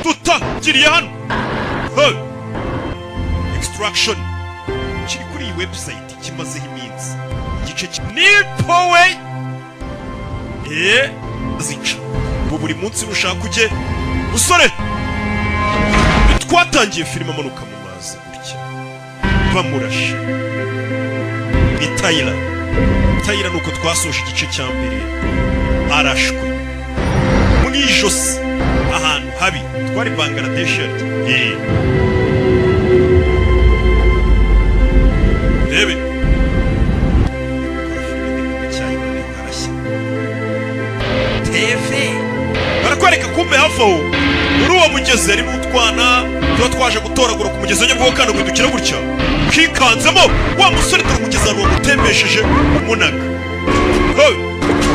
Tutangiriye hano. Hey! Extraction kiri kuri iyi website kimazeho iminsi. Igice ni powe zica ubu buri munsi nushaka ujye. Musore, twatangiye filime amanuka mu mazi gutya bamurashe. Ni Tyler. Tyler nuko twasoje igice cya mbere arashwe mu ijosi ahantu habi. Twari Bangladesh. Rebe TV barakwereka kumbe hafi aho muri uwo mugezi harimo utwana tuba twaje gutoragura ku mugezi wa Nyabugogo. Kana guhindukira gutya kikanzemo wa musore, dore umugezi ahantu wamutembesheje umunaga. Hey!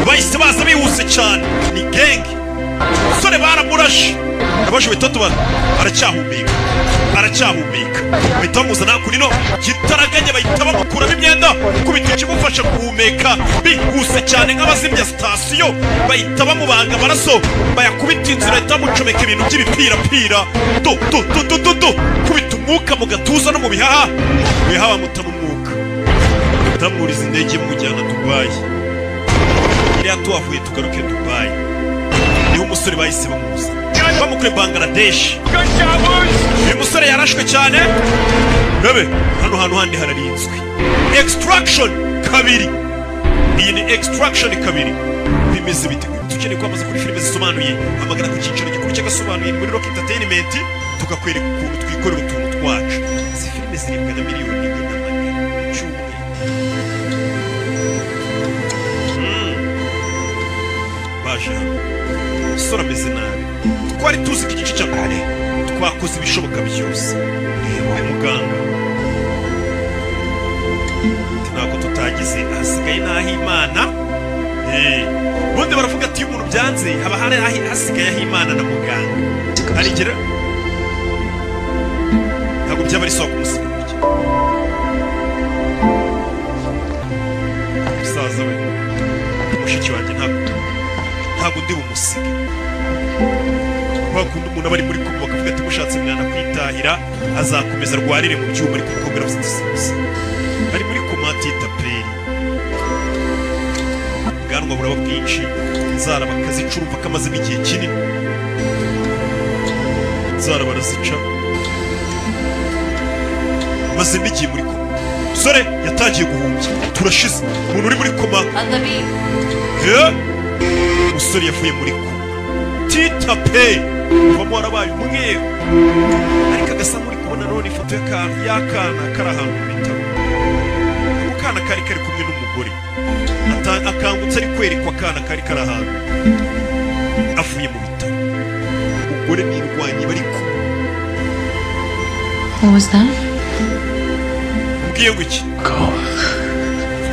Bahise baza bihuse cyane, ni gang. Musore baramurashe, abaje batatu aracyahumeka, aracyahumeka. Bahita bamuzana kuri no gitaraganya, bahita bamukuramo imyenda kubita ikimufasha guhumeka bihuse cyane nk'abazimya sitasiyo. Bahita bamubanga amaraso bayakubita inzira, bahita bamucomeka ibintu by'ibipirapira do do do do do do, kubita umwuka mu gatuza no mu bihaha, bihaha bamutamo umwuka. Batamwuriza indege imujyana Dubai. Iriya tuhavuye tugaruke Dubai, niho umusore bahise bamuza bamukuye Bangladesh. Uyu musore yarashwe cyane. Rebe hano hantu handi hararinzwe. Extraction kabiri, iyi ni Extraction kabiri. Bimeze bite? Dukeneye kwamaza kuri filime zisobanuye, hamagara ku cyicaro gikuru cy'agasobanuye muri Rock Entertainment, tukakwereka ukuntu twikorera utuntu twacu. Izi filime ziribwa na 4,400,000 mu cyumweru. Baje hano, umusore ameze nabi. Twari tuzi ko igice cya mbere twakoze ibishoboka byose. Muganga ati ntabwo tutagize, ahasigaye n'aho Imana. Ubundi baravuga ati iyo umuntu byanze haba hari hasigaye aho Imana na muganga. Arigera ntabwo byaba ari sawa kumusiga gutya. Musaza we, mushiki wanjye, ntabwo ndi bumusige. Kwa kundi umuntu aba ari muri koma bakavuga ati mushatse mwana kwitahira azakomeza arwarire mu byuma, ariko umukobwa aravuze ati simusiga. Ari muri koma atita peri, ubwanwa buraba bwinshi, inzara bakazica, urumva ko amazemo igihe kinini, inzara barazica, amazemo igihe muri koma. Umusore yatangiye guhumbya, turashize umuntu uri muri koma. Umusore yavuye muri koma tita pe, uvamo warabaye umweru, ariko agasa nk'uri kubona none ifoto y'akana kari ahantu mu bitaro. Ako kana kari kari kumwe n'umugore, akangutse ari kwerekwa akana kari kari ahantu avuye mu bitaro. Umugore n'indwanyi bari kumwe. What was that? Ubwiye ngo iki?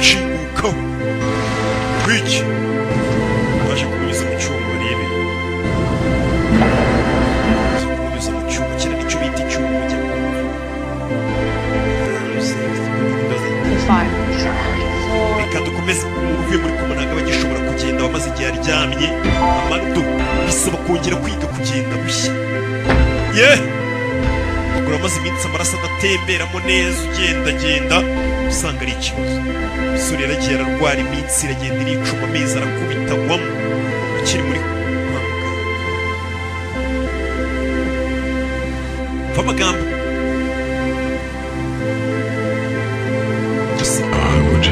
Nshingukaho wiki baje kumunyuza mu cyuma barebe. Kumunyuza mu cyuma kiriya nicyo bita icyuma ujya kumva. Reka dukomeze. Umuntu uvuye muri koma ntabwo aba agishobora kugenda, wamaze igihe aryamye amado, bisaba kongera kwiga kugenda bushya. Ye amaguru amaze iminsi amaraso adatemberamo neza, ugendagenda usanga ari ikibazo. Umusore yaragiye ararwara, iminsi iragenda iricuma, amezi arakubita agwamo ukiri muri kwa muganga. Mva amagambo gusa. I would.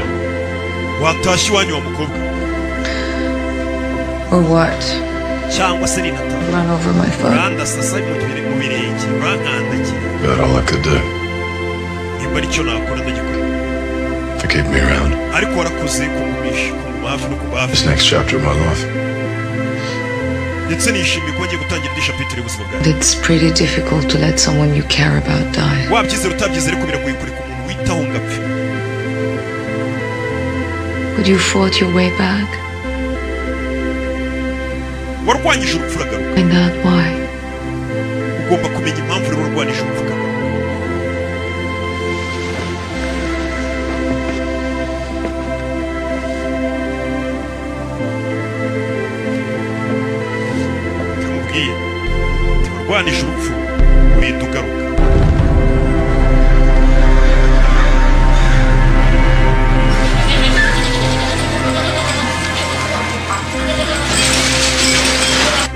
Watashye iwanyu wa mukobwa. Or what? Cyangwa se ninataha Run over my foot. urandasasa mu birenge, urankandagira. About all I could do Nimba aricyo nakora ndagikora. to keep me around. Ariko warakoze kungumisha, kunguma hafi no kuba hafi. This next chapter of my life. Ndetse nishimiye kuba ngiye gutangira indi chapitre y'ubuzima bwanjye. It's pretty difficult to let someone you care about die. Wabyizera utabyizera, ariko biragoye kureka umuntu witaho ngo apfe. But you fought your way back. Warwanyije urupfu uragaruka. Find out why. Ugomba kumenya impamvu rero warwanyije urupfu ukagaruka. Ndamubwiye ati Warwanije urupfu, urinda ugaruka.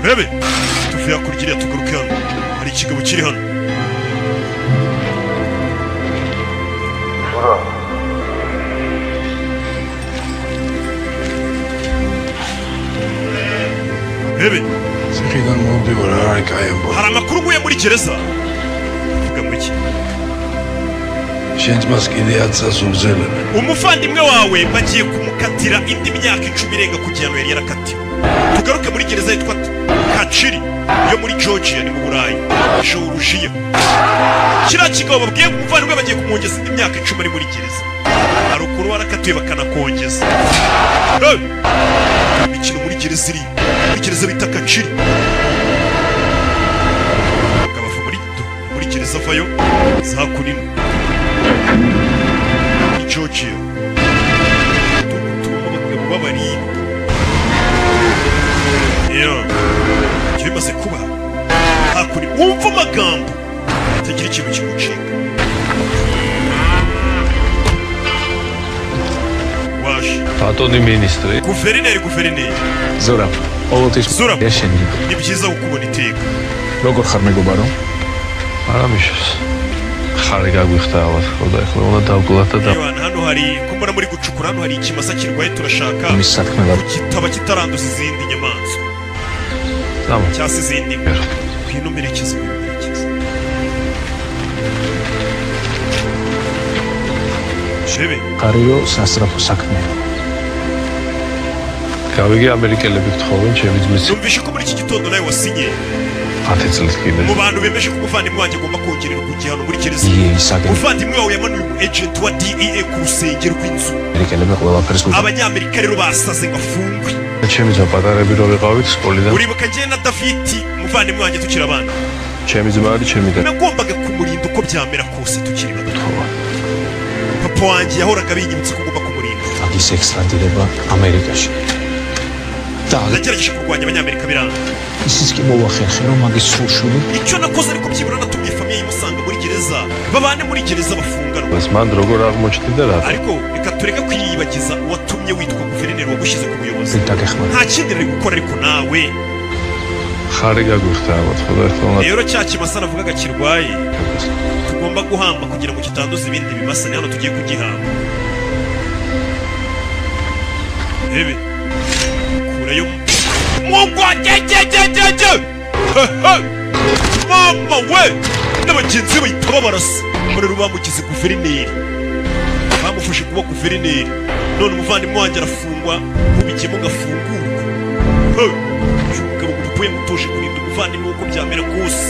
Rebe tuvuye hakurya iriya, tugaruke hano, hari ikigabo kiri hano. Rebe hari amakuru nguye muri gereza. Vuga ngo iki? Umuvandimwe wawe bagiye kumukatira indi myaka 10 irenga ku gihano yari yarakatiwe. Tugaruke muri gereza yitwa Kaciri yo muri Georgia, ni mu Burayi, Georgia. Kiriya kigabo babwiye ngo umuvandimwe bagiye kumwongeza indi myaka 10 ari muri gereza. Hari ukuntu warakatiwe bakanakongeza. Hey! Imikino muri gereza iri muri gereza bita Kaciri. Umugabo ava muri gereza avayo za kunino muri Georgia. Tubamo abagabo b'abaribwa. Yeah. Ibyo bimaze kuba hakuri, wumva amagambo atagira ikintu kimucika. Waje ბატონი მინისტრი guverineri, guverineri. ზურაბ, ყოველთვის ზურაბ. შენი. Ni byiza kukubona iteka. როგორ ხარ, მეგობარო? არა მიშოს ხარი გაგვიხდა ალბათ ხო და ეხლა უნდა დავკლათ და Yewe, hano hari ko mbona muri gucukura, hano hari ikimasa kirwaye, turashaka იმის სათქმელად kitaba kitaranduza izindi nyamaswa წამა cyangwa se izindi mbwa. Ngwino mperekeze, ngwino mperekeze. Shebe ხარიო სასწრაფო საქმეა. გავიგე ამერიკელები გთხოვენ ჩემი ძმის Numvishe ko muri iki gitondo nawe wasinye 10 წელს კიდე mu bantu bemeje ko umuvandimwe wanjye agomba kongererwa igihano muri gereza. DEA-ის აგენტ Umuvandimwe wawe yamanuye umu agent wa DEA ku rusenge rw'inzu. ამერიკელები ყველაფერს Abanyamerika rero basaze ngo afungwe. ჩემი ძმა პატარები რო ვიყავით სკოლიდან Uribuka njye na Davidi umuvandimwe wanjye tukiri abana, ჩემი ძმა არის ჩემი და nagombaga kumurinda uko byamera kose tukiri bato. თხოვა Papa wanjye yahoraga binyibutsa ko ngomba kumurinda. მაგის ექსტრადირება ამერიკაში. და Nagerageje kurwanya abanyamerika biranga. ისიც კი მოვახერხე, რომ მაგის სულშული Icyo nakoze ariko byibura natumye famille imusanga muri gereza, babane muri gereza bafunganwa. ეს მან როგორ აღმოჩნდი და რა Ariko reka tureke kwiyibagiza uwatumye witwa guverineri wagushyize ku buyobozi. დაგეხმარა. Nta kindi nari gukora ariko nawe ხარი გაგვიხდა ალბათ ხო და ეხლა უნდა rero cya kimasa navugaga kirwaye tugomba guhamba kugira ngo kitanduza ibindi bimasa, ni hano tugiye kugihamba. Rebe kurayo mugwa gegegegege mama we n'abagenzi be bahita babarasa. Rero bamugize guverineri, bamufashe kuba guverineri, none umuvandimwe wanjye arafungwa, nkubikemo ngafungurwa. Hey! Uyu mugabo ngo papa yamutoshe kurinda umuvandimwe uko byamera kose.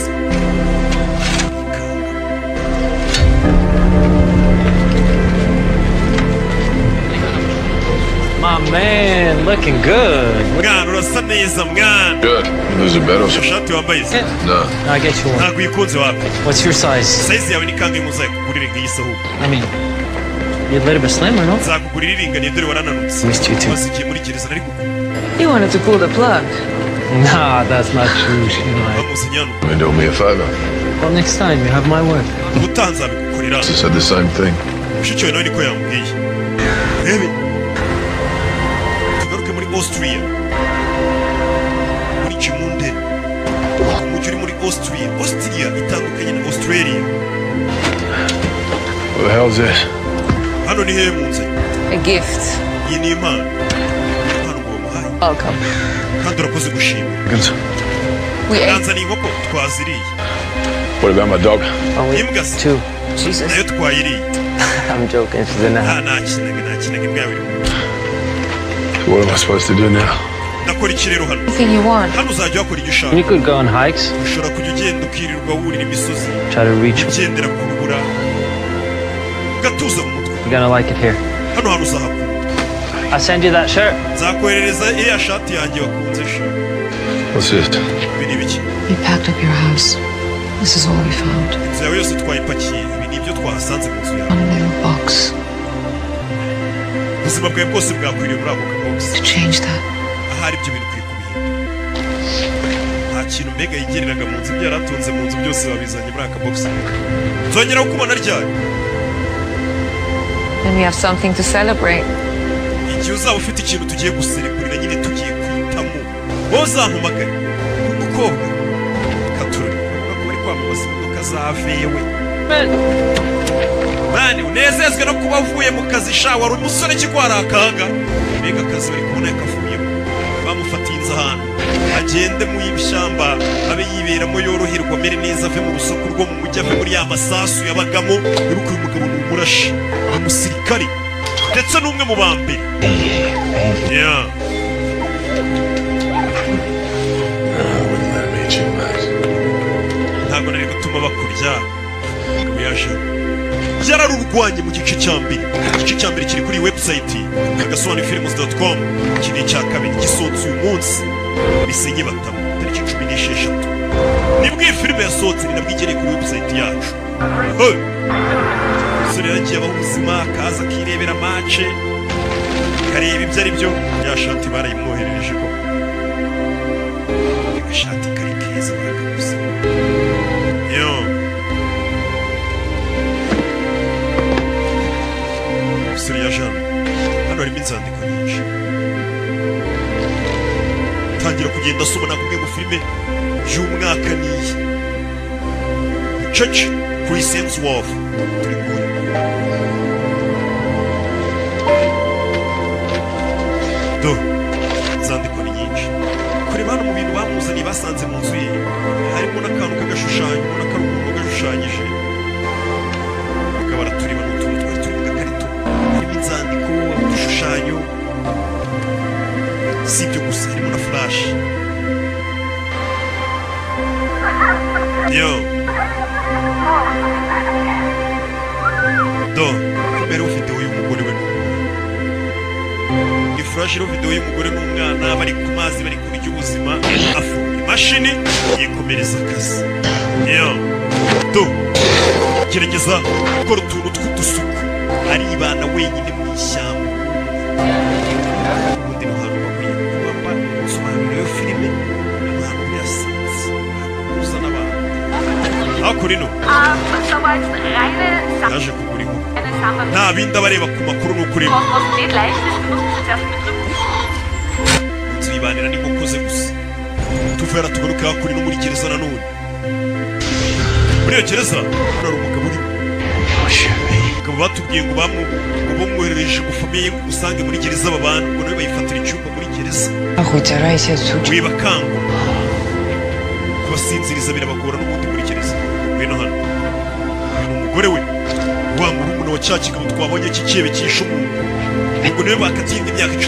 My man, looking good. Mwana urasa neza mwana. Good. There's a better. Iyo shati wambaye se? No. I get you one. Ntabwo uyikunze wapi. What's your size? Size yawe ni kangahe ngo nzayikugurire nk'iyi se ahubwo? I mean, you're a little bit slimmer, no? Nzakugurira iringaniye dore warananutse. Missed you too. Maze igihe muri gereza nari kugura. You wanted to pull the plug. Nah, that's not true. You know. Bamuzanye hano. You do me a favor. Well, next time you have my word. Ubutaha nzabigukorera. She said the same thing. Mushiki wawe nawe niko yambwiye. Rebe tugaruke muri Austria, muri Gmunden, umujyi uri muri Austria. Austria itandukanye na Australia. What the hell's this? Hano ni hehe mu nzu? A gift. Iyi ni impano, impano ngo bamuhaye. Welcome. Kandi urakoze gushima. Good. We ate. Nanzaniye inkoko twaziriye. What about my dog? Oh, wait, Imbwa se two. Jesus. nayo twayiriye. I'm joking. She's in the Nta house. nakinaga, nakinaga imbwa yawe iri mu What am I supposed to do now? Ndakora iki rero hano? Anything you want. Hano uzajya wakora ibyo ushaka. You could go on hikes. Ushobora kujya ugenda ukirirwa wurira imisozi, Try to reach. ugendera ku rubura, ugatuza mu mutwe. You're gonna like it here. Hano hantu uzahakunda. I send you that shirt. Nzakoherereza iriya shati yanjye wakunze sha. What's this? Ibi ni ibiki? We packed up your house. This is all we found. Inzu yawe yose twayipakiye, ibi ni ibyo twahasanze mu nzu yawe. One little box Ubuzima bwawe bwose bwakwiriye muri ako kabogisi. to change that. Ahari ibyo bintu ukwiye kubihindura, nta Nta kintu mbega yigereraga mu nzu, ibyo yari atunze mu nzu byose babizanye muri aka box. Nzongera kukubona ryari? Then we have something to celebrate. Igihe uzaba ufite ikintu tugiye guserekurira nyine, tugiye kwitamo, wowe uzampamagare. Umukobwa katurori bavuga ko bari kwamamaza imodoka za VW. Mani, unezezwe no kuba uvuye mu kazi sha. Wari umusore ki ko hari akaga? Mbega akazi bari kubona yakavuyemo, bamufatiye inzu ahantu agende mu ishyamba abe yiberamo, yoroherwa, amere neza, ave mu rusaku rwo mu mujyi, ave muri ya masasu yabagamo. Wibuke uyu mugabo ni umurashi, ni umusirikare ndetse n'umwe mu ba mbere. Yeah. I wouldn't let him eat you, mate. Ntabwo nari gutuma bakurya. Umugabo yaje yararurwanye mu gice cya mbere. Igice cya mbere kiri kuri website agasobanufilms.com. Iki ni icya kabiri gisohotse uyu munsi, bisenye batamo tariki 16 nibwo iyi filime yasohotse, ni nabwo igereye kuri website yacu. Hey! Umusore yaragiye abaho ubuzima, akaza akirebera match, akareba ibyo ari byo. Ya shati barayimwoherereje ko agashati kari keza barakaguze yo. Umusore yaje hano, hano harimo inzandiko nyinshi, tangira kugenda asoma. Nakubwiye ngo filime y'umwaka niyi bucece. Chris Hemsworth turi kumwe. Do inzandiko ni nyinshi. Kureba hano mu bintu bamuzaniye basanze mu nzu ye, harimo n'akantu k'agashushanyo, ubona ko ari umuntu wagashushanyije. Bakaba baratureba n'utuntu twari turi mu gakarito, harimo inzandiko, udushushanyo. Si ibyo gusa, harimo na flash yo. Do mbere ufite y'umugore we n'umwana, ni flash iriho video y'umugore n'umwana bari ku mazi, bari kurya ubuzima. Afunga imashini, yikomereza akazi yo. Do gerageza gukora utuntu tw'udusuku, aribana wenyine mu ishyamba. Ubundi ni ahantu bakwiye kuba mba sobanurira iyo filime, abantu birasinze uzana abantu hakuno ino. So als reine Yaje kugura inkoko. Eine Samba. Nta bindi aba areba ku makuru, ni ukureba. Was nicht leicht ist, du musst es zuerst mit Rücken. Inzu yibanira n'inkoko ze gusa. Tuve tugaruke hakuno no muri gereza nanone. Muri iyo gereza hano hari umugabo urimo, umugabo batubwiye ngo bamu ngo bamwoherereje ngo famille ngo usange muri gereza babana, ngo nawe bayifatira icyumba muri gereza. Wibakangura, kubasinziriza birabagora n'ubundi muri gereza. Ngwino hano. Uyu ni umugore we, wa murumuna wa cya kigabo twabonye cy'icyebe cyishe umuntu, ngo niwe bakatiye indi myaka 10.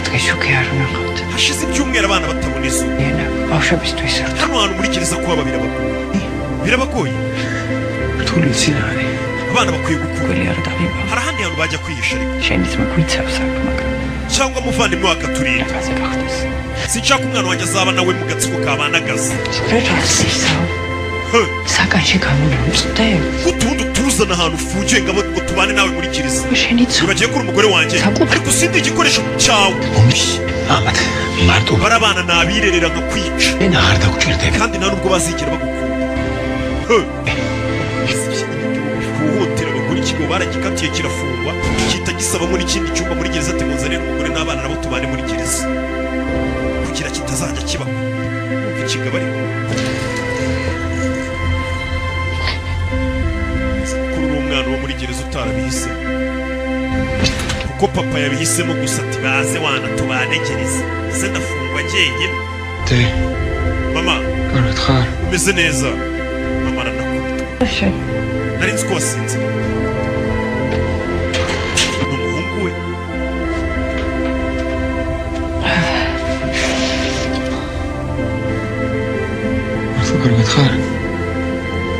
Hashize ibyumweru abana batabona izuba. Hano hantu muri gereza kuhaba birabagoye, birabagoye. Abana bakwiye gukura, hari ahandi hantu bajya kwihisha ariko, cyangwa umuvandimwe wakaturinda. Sinshaka umwana wanjye azaba nawe mu gatsiko kabanagaza. Utundi tuzana ahantu ufungiwe ngo tubane nawe muri gereza. Wibagiwe ko uri umugore wanjye, ariko sindi igikoresho cyawe. Barabana nabirerera nkakwica, kandi nta nubwo bazigera bagukunda. Guhohotera abagore, ikigo baragikatiye kirafungwa, gihita gisabamo n'ikindi cyumba muri gereza, ati muzanire umugore n'abana nabo tubane muri gereza kugira kitazajya kibakunda. Umva ikigabo ariko kuri uri umwana wo muri gereza utarabihisemo, kuko papa yabihisemo gusa, ati baze wana tubane gereza, ese ndafungwa njyenyine. Mama, umeze neza? Mama aranakubitwa. Nari nzi ko wasinziriye. Ni umuhungu we.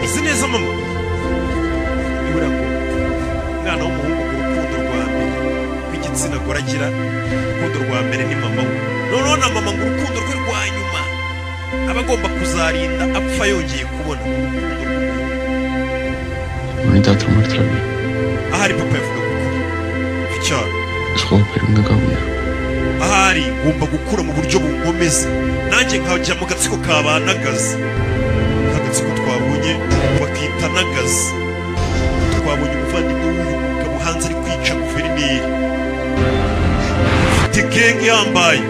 Uzi neza mama, nibura ngo umwana w'umuhungu ku rukundo rwa mbere rw'igitsina gore agira, urukundo rwa mbere ni mama we. Noneho na mama ngo urukundo rwe rwa nyuma aba agomba kuzarinda apfa yongeye kubona urukundo rw'umuhungu. Ahari papa yavuga kukuri icyaha. Ahari Ahari ngomba gukura mu buryo bunkomeza, nanjye nkajya mu gatsiko ka ba Nagazi, agatsiko twabonye bakita Nagazi. Twabonye umuvandimwe w'uyu mugabo hanze ari kwica guverineri, ufite gang yambaye.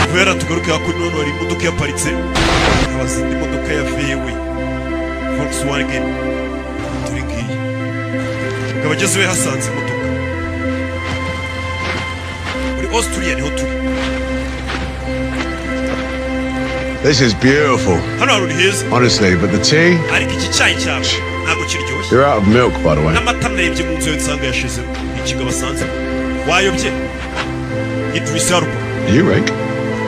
Kubera tugaruke hakuno, hano hari imodoka yaparitse, habaza indi modoka ya VW Volkswagen. Turi ngiyi, umugabo ageze iwe hasanze imodoka. Muri Austria niho turi. This is beautiful. Hano hantu ni heza. Honestly, but the tea, Ariko iki cyayi cyawe ntabwo kiryoshye. You're out of milk, by the way. N'amata narebye mu nzu yawe nsanga yashizemo. Ikigabo asanzemo wayobye, Idris Elba. You, Rake?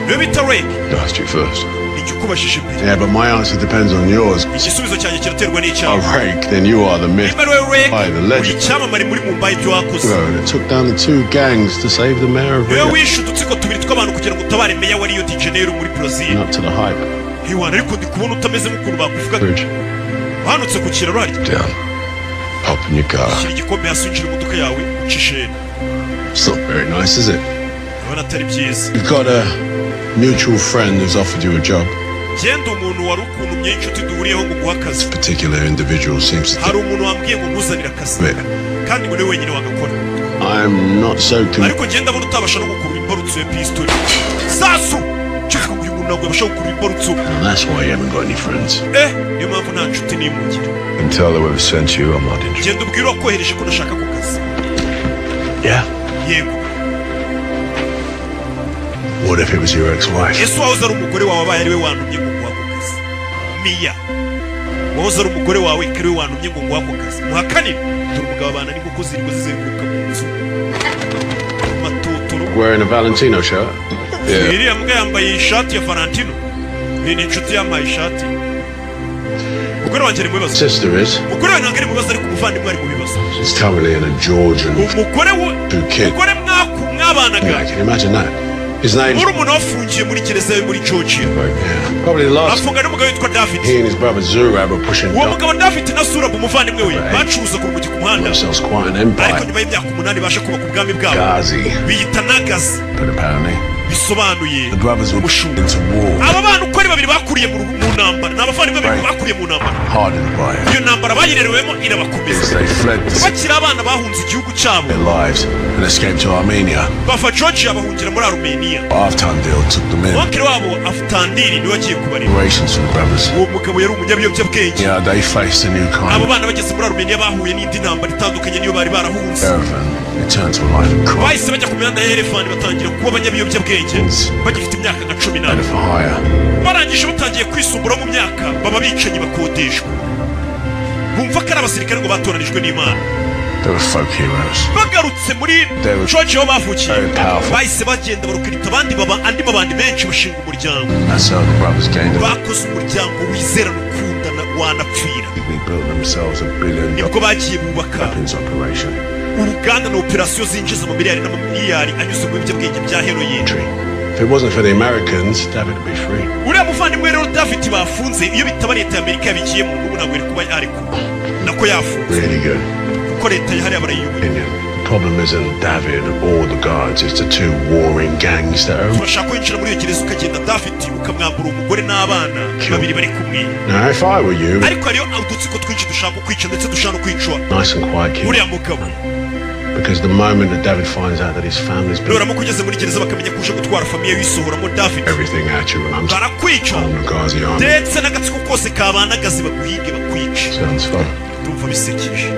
Niwe bita Rake. I asked you first. Icyo ukubajije mbere. Yeah, but my answer depends on yours. Igisubizo cyanjye kiraterwa n'icyawe. Oh, Rake, then you are the myth. Niba ari wowe Rake, By the uri legend. icyamamare muri Mumbai, ibyo wakoze. That took down the two gangs to save the mayor of Niwe Rio. wishe udutsiko tubiri tw'abantu kugira ngo utabare meya wa Rio de Janeiro muri Brazil. Up to the hype. Ntiwana, ariko ndi kubona utameze nk'ukuntu bakuvugaga. Bridge. Wahanutse ku kiraro harya. Down. Hop in your car. Shyira igikombe hasi, winjira imodoka yawe, uca isheni. It's not very nice, is it? Urabona atari byiza. You've got a mutual friend who's offered you a job. Genda, umuntu wari ukuntumye inshuti duhuriyeho ngo nguhe akazi. Particular individual seems to Hari umuntu wambwiye ngo nkuzanire akazi, think it. kandi ngo niwe wenyine wagakora. I'm not so convinced. Ariko ngenda ndabona utabasha no gukurura imbarutso ya pistori sasu. Cyangwa uyu muntu ntabwo yabasha gukurura imbarutso. And that's why you haven't got any friends. Eh, niyo mpamvu nta nshuti n'imwe. And tell whoever sent you I'm not interested. Genda ubwire uwakohereje ko ndashaka ako kazi. Yeah? Yego. What if it was your ex-wife? Ese wahoze ari umugore wawe abaye ari we wantumye ngo nguhe ako kazi? Miya wahoze ari umugore wawe ko ari we wantumye ngo nguhe ako kazi, muhakanire. Dore umugabo abana n'inkoko zirirwa zizenguruka mu nzu matotoro. Wearing a Valentino shirt? Yeah. Iriya mbwa yambaye ishati ya Valentino. Iyi ni inshuti yambaye ishati. Umugore wanjye ari mu bibazo. Sister is. Umugore we ntabwo ari mu bibazo, ariko umuvandimwe ari mu bibazo. She's currently in a Georgian Umugore we, two kids. umugore mwabanaga. Yeah, can you imagine that? His name's Murumuna we afungiye muri gereza yo muri Georgia. Yeah. Probably the last. Afunga n'umugabo witwa David. He and his brother Zurab were pushing Uwo mugabo David na Surab umuvandimwe we bacuruzaga urumogi ku muhanda, themselves quite an ariko empire. nyuma y'imyaka 8 baje kubaka ubwami bwabo. Ghazi. Biyita Nagazi. But apparently, Bisobanuye the brothers were umushumba. into war, Aba bana uko ari babiri bakuriye mu ntambara, ni abavandimwe babiri bakuriye mu ntambara. Hardened by it. Iyo ntambara bayirerewemo irabakomeza. They fled Bakiri abana bahunze igihugu cyabo, their lives and escaped to Armenia. bava Georgia bahungira muri Armenia. Aftandil took them in. Oncle wabo Afutandiri niwe wagiye kubareba. Generations for the brothers. Uwo mugabo yari umunyabiyobyabwenge. Yeah, they faced a new kind Abo of bana bageze muri Armenia bahuye n'indi ntambara itandukanye niyo bari barahunze. caravan. It turned to a life of crime. Bahise bajya ku mihanda ya Yerevani, batangira kuba abanyabiyobyabwenge bagifite imyaka nka 14. For hire. Barangije batangiye kwisumbura mu myaka, baba bicanyi bakodeshwa, bumva ko ari abasirikare ngo batoranijwe n'Imana. They were folk heroes. Bagarutse muri They were Georgia aho bavukiye, very powerful. bahise bagenda barukirita abandi, baba andi mabandi menshi, bashinga umuryango. That's how the brothers gained it. Bakoze umuryango wizerana, ukundana, wanapfira. They built themselves a billion Nibwo bagiye bubaka weapons operation. uruganda na operasiyo zinjiza amamiliyari n'amamiliyari anyuze mu biyobyabwenge bya heroin. If it wasn't for the Americans, David would be free. Uriya muvandimwe rero David bafunze, iyo bitaba leta ya Amerika yabigiyemo, n'ubu ntabwo yari kuba yarekuwe, nako yafunze, Really good kuko leta yahariya barayiyoboye. opinion. The problem isn't David or the guards, it's the two warring gangs that are. Turashaka kwinjira muri iyo gereza, ukagenda David ukamwambura umugore n'abana babiri bari kumwe. Now, if I were you, Ariko hariyo udutsiko twinshi dushaka kwica, ndetse dushaka no kwicwa nice and quiet, keep. uriya mugabo. Because the moment that David finds out that his family's been Nuramuka ugeze muri gereza bakamenya ko uje gutwara famille wisohoramo David, everything at you, and I'm barakwica, on the Ghazi army. ndetse n'agatsiko kose kabanagazi baguhige bakwice. Sounds fun. Ndumva bisekeje.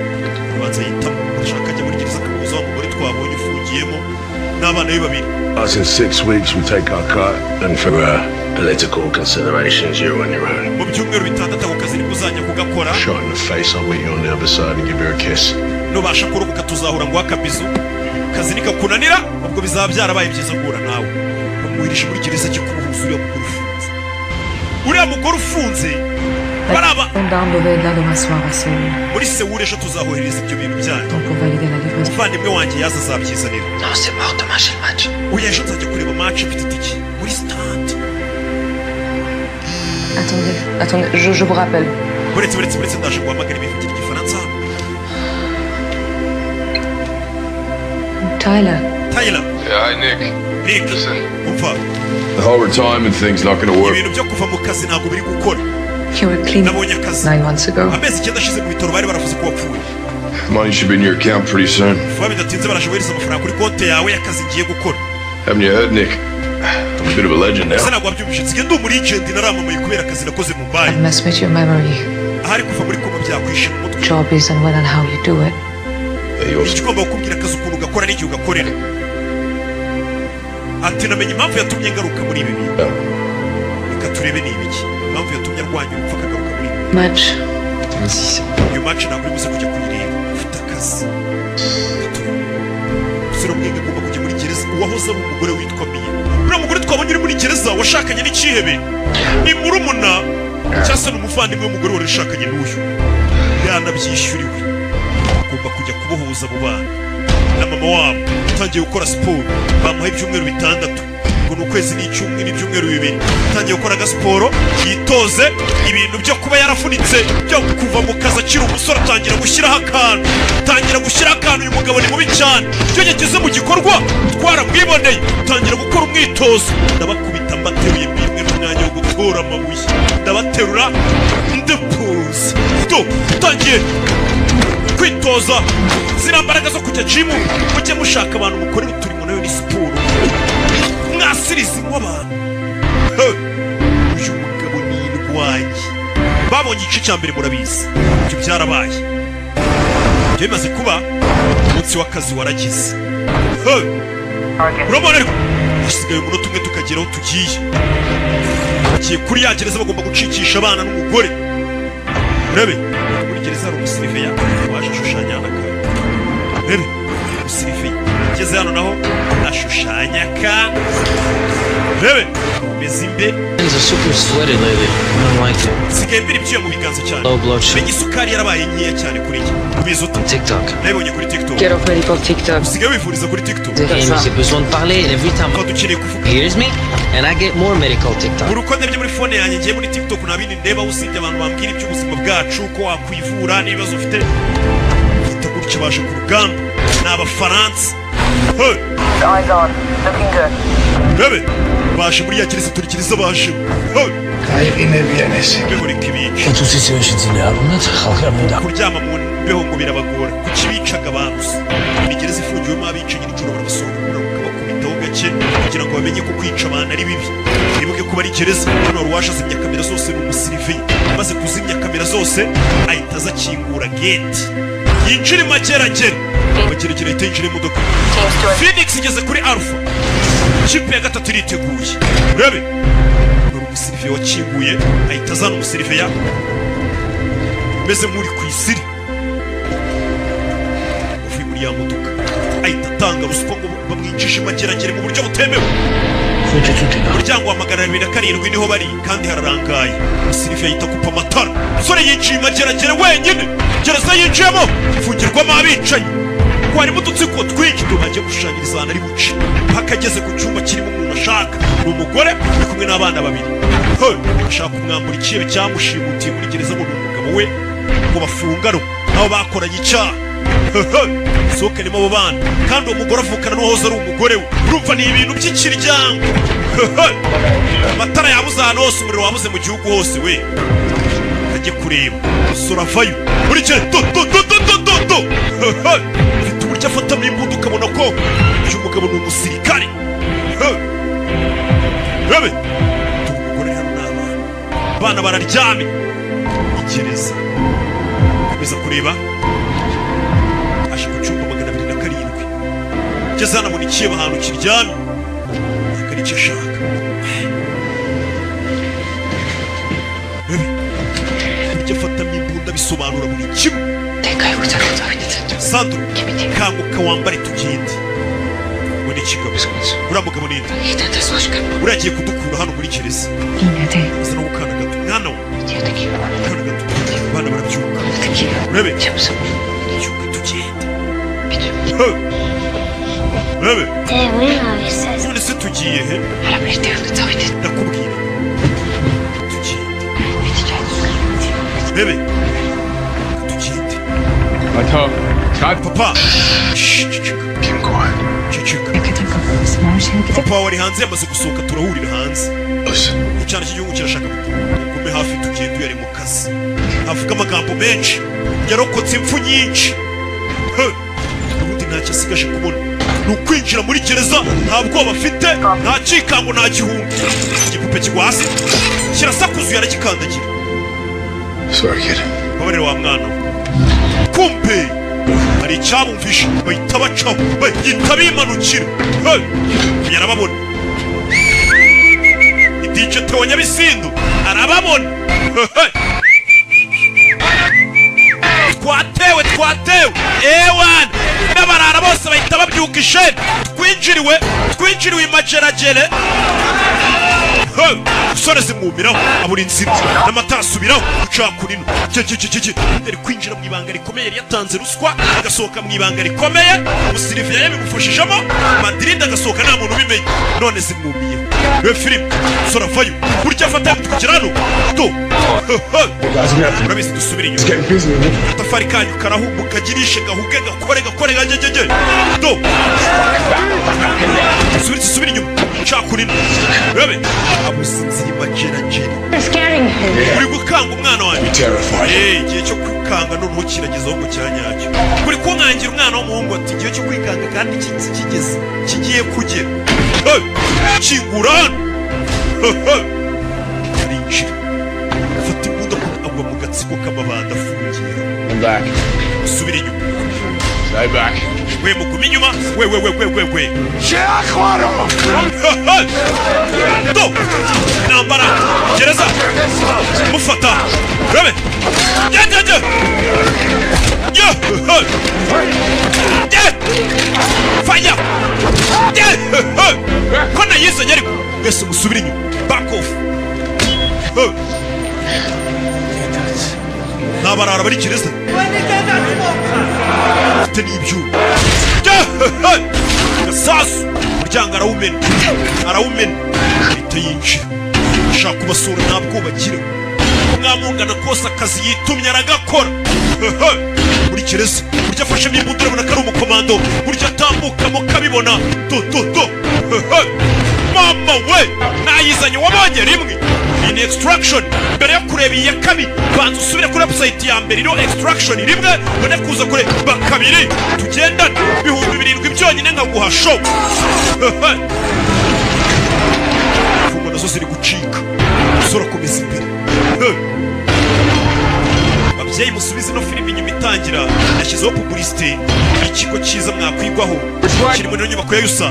Ubanza yitamo arashaka ajya muri gereza akamubuza wa mugore twabonye ufungiyemo n'abana be babiri. Us in 6 weeks, we take our cut, and for political considerations, you're on your own. Mu byumweru 6 ako kazi nibwo uzajya kugakora. Shot in the face, I'll meet you on the other side and give you a kiss. Nubasha kurokoka tuzahura ngo akabizu kazi nikakunanira, ubwo bizaba byarabaye byiza guhura nawe. Bamwohereje muri gereza cyo kubuhuza uriya mugore ufunze, uriya mugore ufunze baraba. Gendarme devait être là demain soir à Séoul. Muri Sewuri ejo tuzahohereza ibyo bintu byanyu. Temps pour valider la livraison. Umuvandimwe wanjye yaza azabyizanira. Non, c'est mort, demain j'ai le match. Oya, ejo nzajya kureba match, mfite itike muri stade. Attendez, attendez, je vous rappelle. Buretse, buretse, buretse, ndaje guhamagara. Ibivugira igifaransa hano. Tyler, Tyler. Yeah, hi, Nick. Nick. Listen, Umva. the whole retirement thing's not gonna work. Ibintu byo kuva mu kazi ntabwo biri gukora. You were clean Nabonye akazi. 9 months ago. Amezi 9 ashize mu bitaro bari baravuze ko wapfuye. Money should be in your account pretty soon. Vuba bidatinze baraje bohereza amafaranga kuri konti yawe y'akazi ngiye gukora. Haven't you heard, Nick? I'm a bit of a legend Ese now. ntabwo wabyumvise? Nsigaye ndi umulegend, naramamaye kubera akazi nakoze mu mbayi. I've messed with your memory. Ahari kuva muri koma byakwishe mu mutwe. Job is and when and how you do it. Yeah, you also Icyo ugomba kukubwira akazi, ukuntu ugakora n'igihe ugakorera. Ati namenye impamvu yatumye ngaruka muri ibi bintu. Reka turebe ni ibiki, impamvu yatumye arwanya urupfu akagaruka muri ibi. Much. Iyo match ntabwo uri buze kujya kuyireba, ufite akazi. Umusore umwe agomba kujya muri gereza, uwahoze ari umugore witwa Miya. Uriya mugore twabonye uri muri gereza washakanye n'icyihebe ni murumuna cyangwa se ni umuvandimwe w'umugore wari ushakanye n'uyu, yanabyishyuriwe. Agomba kujya kubohoza abo bana na mama wabo. Utangiye gukora siporo, bamuha ibyumweru 6, ngo ni ukwezi n'icyumweru n'ibyumweru 2. Utangiye gukora agasiporo, yitoze ibintu byo kuba yaravunitse byo kuva mu kazi akiri umusore. Atangira gushyiraho akantu, atangira gushyiraho akantu. Uyu mugabo ni mubi cyane, iyo yageze mu gikorwa twaramwiboneye. Atangira gukora umwitozo. Ndabakubita mbateruye, mbimwe n'umwanya wo gutora amabuye, ndabaterura ndapuza do. Utangiye kwitoza ziriya mbaraga zo kujya gym. Mujye mushaka abantu mukorera uturimo, nayo ni siporo, mwasiriza inywa abantu. He! Uyu mugabo ni indwanyi. Babonye igice cya mbere, murabizi, ibyo byarabaye. Ibyo bimaze kuba, umunsi w'akazi waragize. He! Urabona ariko hasigaye umunota umwe tukagera aho tugiye. Bagiye kuri ya gereza, bagomba gucikisha abana n'umugore. Urebe, muri gereza hari umusiriveya waje ashushanya hano akantu. Urebe, umusiriveya ageze hano naho ashushanya akantu. Urebe, umeze imbe. Hands are super sweaty lately. I don't like it. Nsigaye mbira ibyuya mu biganza cyane. Low blood sugar. Menya isukari yarabaye nkeya cyane kuri njye. Ubizi ute? TikTok. Nabibonye kuri TikTok. Get off medical TikTok. Usigaye wivuriza kuri TikTok. Hey, j'ai besoin de parler and every time Tukaba dukeneye kuvuga. hears me and I get more medical TikTok. Buri uko ndebye muri phone yanjye, ngiye muri TikTok, nta bindi ndeba usibye abantu bambwira iby'ubuzima bwacu, ko wakwivura n'ibibazo ufite. Ufite gutya baje ku rugamba, ni Abafaransa. Hey! Eyes on. Looking good. Bebe baje muri ya gereza, turi gereza baje. Hey! გაიყინებიან ესე. Mbeho reka ibice. თუ სიცივეში ძინე არ უნდათ, ხალხი არ მინდა. Kuryama mu mbeho ngo birabagora. Kuki bicaga abantu se? Ni gereza ifungiwemo abicanyi, nijoro barabasohora bakabakubitaho gake kugira ngo bamenye ko kwica abantu ari bibi. Wibuke ko bari gereza. Hano wari waje azimya kamera zose, ni umusiriveyi. Amaze kuzimya kamera zose ahita aza akingura gate, yinjira imageragere. Mageragere ahita yinjira imodoka. Phoenix igeze kuri Alpha, ikipe ya gatatu iriteguye. Urebe, ni umusiriveya wakinguye, ahita azana umusiriveya umeze nk'uri ku isiri uvuye muri ya modoka, ahita atanga ruswa ngo bamwinjije imageragere mu buryo butemewe. Umuryango wa 207 niho bari kandi hararangaye. Umusiriveya ahita akupa amatara. Umusore yinjiye imageragere wenyine. Gereza yinjiyemo ifungirwamo abicanyi ko harimo udutsiko twinshi tubagiye gushushanyiriza ahantu ari buce, mpaka ageze ku cyumba kirimo umuntu ashaka. Ni umugore uri kumwe n'abana babiri. He, ashaka kumwambura ikihebe cyamushimutiye muri gereza, ngo ni umugabo we, ngo bafunganwe nabo bakoranye icyaha. Sohokanemo abo bana, kandi uwo mugore avukana n'uwahoze ari umugore we. Urumva ni ibintu by'ikiryango. Amatara yabuze ahantu hose, umuriro wabuze mu gihugu hose. We ajye kureba, umusore avayo muri cyo do do do do do do do. Afite uburyo afatamo imbunda, ukabona ko uyu mugabo ni umusirikare. Rebe, dore umugore hano n'abana, abana bararyamye. Igereza, komeza kureba. Aje ku cyumba 207, ngeze hano abona ikihebe ahantu kiryamye, ntabwo ari icyo ashaka. Rebe uburyo afatamo imbunda, bisobanura buri kimwe. Sandro, kanguka wambare tugende. We ni ikigabo. Uriya mugabo ni nde? Uriya agiye kudukura hano muri gereza. Aza no gukana gato, mwana we, akana gato. Abana barabyuka. Urebe, byuka tugende. He! Urebe, none se tugiye he? Ndakubwira tugende. Urebe, tugende. Papa. Shh, ceceka. Ceceka. Papa wawe ari hanze, yamaze gusohoka, turahurira hanze. Icyana cy'igihugu kirashaka mugume hafi, tugende. Uyu ari mu kazi, avuga amagambo menshi, yarokotse impfu nyinshi. He! Ubundi ntacyo asigaje kubona ni ukwinjira muri gereza, nta bwoba afite, nta cyikango, nta gihunga. Igipupe kigwa hasi kirasakuzuye, aragikandagira. Sorry, kid. Babarira wa mwana we. Kumbe hari icyabumvishe, bahita bacaho, bahita bimanukira. Hey! Yarababona, ni DJ Theo Nyabisindu, arababona. Hey! Twatewe, twatewe ewana! N'abarara bose bahita babyuka isheni. Twinjiriwe, twinjiriwe imageragere. Hey! Musore zimwumiraho, abura inzira n'amatara asubiraho gucakurino. Ari kwinjira mu ibanga rikomeye, yari yatanze ruswa agasohoka mu ibanga rikomeye. Umusiriviya yabimufashijemo Madrid, agasohoka nta muntu ubimenye. None zimwumiyeho. We filime, musore avayo burya afata kugera hano do. Urabizi, dusubire inyuma, agatafari kanyu karahumbuka, kagirishe, gahuge, gakore, gakore, gagegege do. Subira, subira inyuma, cakurino bebe abuze inzira imageragere. Uri gukanga umwana wanjye. Eh, igihe cyo kwikanga noneho kirageze ahubwo cya nyacyo. Uri kunkangira umwana w'umuhungu, ati igihe cyo kwikanga kandi kigeze, kigiye kugera. Hey! Kingura hano. Hey, hey! Arinjira, afata imbunda, agwa mu gatsiko k'amabanda afungiye. Back. Subira inyuma. Stay back. We, mugume inyuma, we, we, we, we, we, we. Do intambara, gereza, mufata rebe ye ye ye ye ye fire ye ko nayizanye, ariko mwese musubire inyuma, back off. Ni abarara bari gereza, afite n'ibyuma. Gasasu, umuryango arawumena, arawumena, ahita yinjira, ashaka kubasura. Nta bwoba agira, mwamungana kose akazi yitumye aragakora. Muri gereza burya afashemo imbunda, urabona ko ari umukomando, burya atambukamo kabibona. Do do do, mama we, nayizanye wabonye rimwe. Iyi ni Extraction. Mbere yo kureba iyi ya kabiri, banza usubire kuri website ya mbere iriho Extraction rimwe, ubone kuza kureba kabiri. Tugendane, 7000 byonyine nkaguha show. Imfungwa nazo ziri gucika, umusore akomeza imbere. Babyeyi, musubize ino filime inyuma itangira, yashyizeho publicité, ikigo cyiza mwakwigwaho kiri muri ino nyubako ya yusa.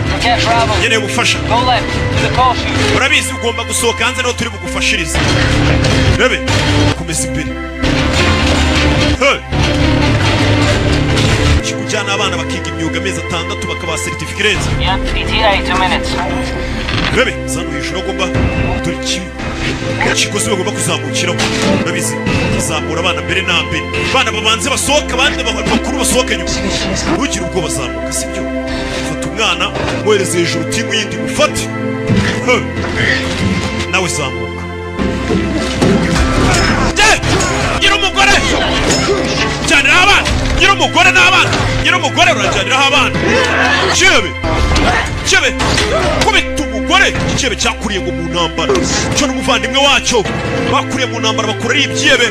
Nkeneye ubufasha. Urabizi, ugomba gusohoka hanze, niho turi bugufashirize. Rebe, komeza imbere. Hey! Ikigo ujyana abana bakiga imyuga amezi 6, bakabaha certificate irenze. Yeah, ETA, 2 minutes. Rebe zano hejuru agomba, dore iki ikigozi bagomba kuzamukiraho. Urabizi, kizamura abana mbere na mbere, abana babanze basohoka, abandi bakuru basohoke nyuma. Ntugire ubwoba, zamuka, sibyo? Fata umwana mwohereze hejuru, timu yindi mufate. Hey! Nawe zamuka. Nyir'umugore jyaniraho abana, nyir'umugore n'abana, nyir'umugore urajyaniraho abana. Cyebe, cyebe, kubita umugore. Icyebe cyakuriye ngo mu ntambara, cyo n'umuvandimwe wacyo bakuriye mu ntambara, bakura ari ibyebe,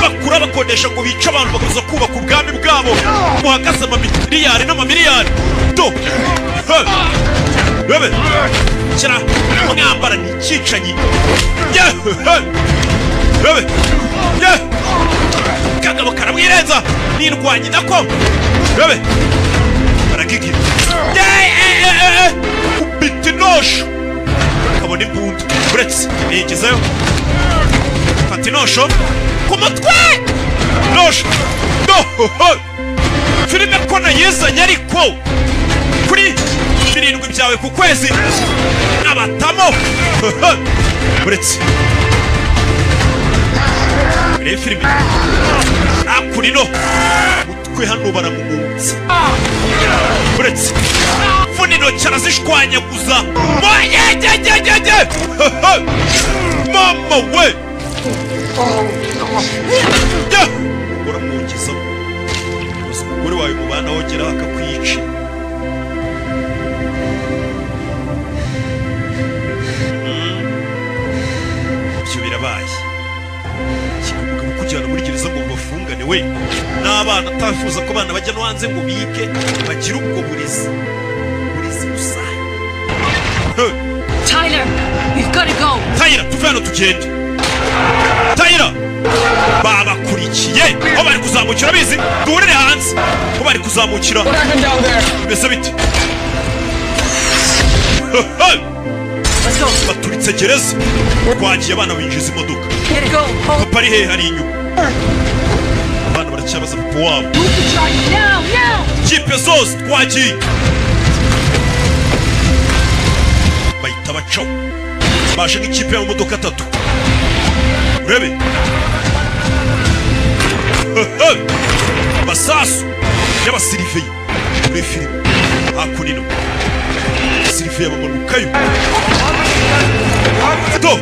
bakura bakodesha ngo bice abantu, bakaza kubaka ubwami bwabo buhagaze amamiliyari n'amamiliyari. Do. Hey! Bebe kira mwambara, ni icyicanyi. Yeah! Hey! Bebe yeah! Kagabo karamwirenza, nirwanye nako. Bebe baragigira. Kubita inosho, kabona imbunda, uretse nigezeyo, fata inosho ku mutwe, nosho no. Filime ko nayizanye, ariko kuri 7 byawe ku kwezi abatamo. Uretse reba filime akurino mutwe hano, baramumutsa. Uretse mvuna intoki arazishwanyaguza. Moyegegegege, mama we, uramwongezamo. Gusa umugore wawe mubana wongeraho akakwica. Kubajyana muri gereza ngo bafungane we n'abana, atafuza ko abana bajya no hanze ngo bige, bagire ubwo burezi gusa. Tyler, we've got to go. Tyler, tuve hano tugende. Tyler, babakurikiye aho bari kuzamukira. Bizi duhurire hanze aho bari kuzamukira. Bimeze bite? Let's go. Baturitse gereza, twagiye. Abana binjiza imodoka. Get go. Papa ari hehe? Hari inyuma. Abana baracyabaza papa wabo. Move the truck now, now. Kipe zose twagiye, bahita bacaho. Baje nk'ikipe y'amamodoka atatu, urebe masasu y'abasiriveye muri filime. Hakuno siriveye bamanukayo, do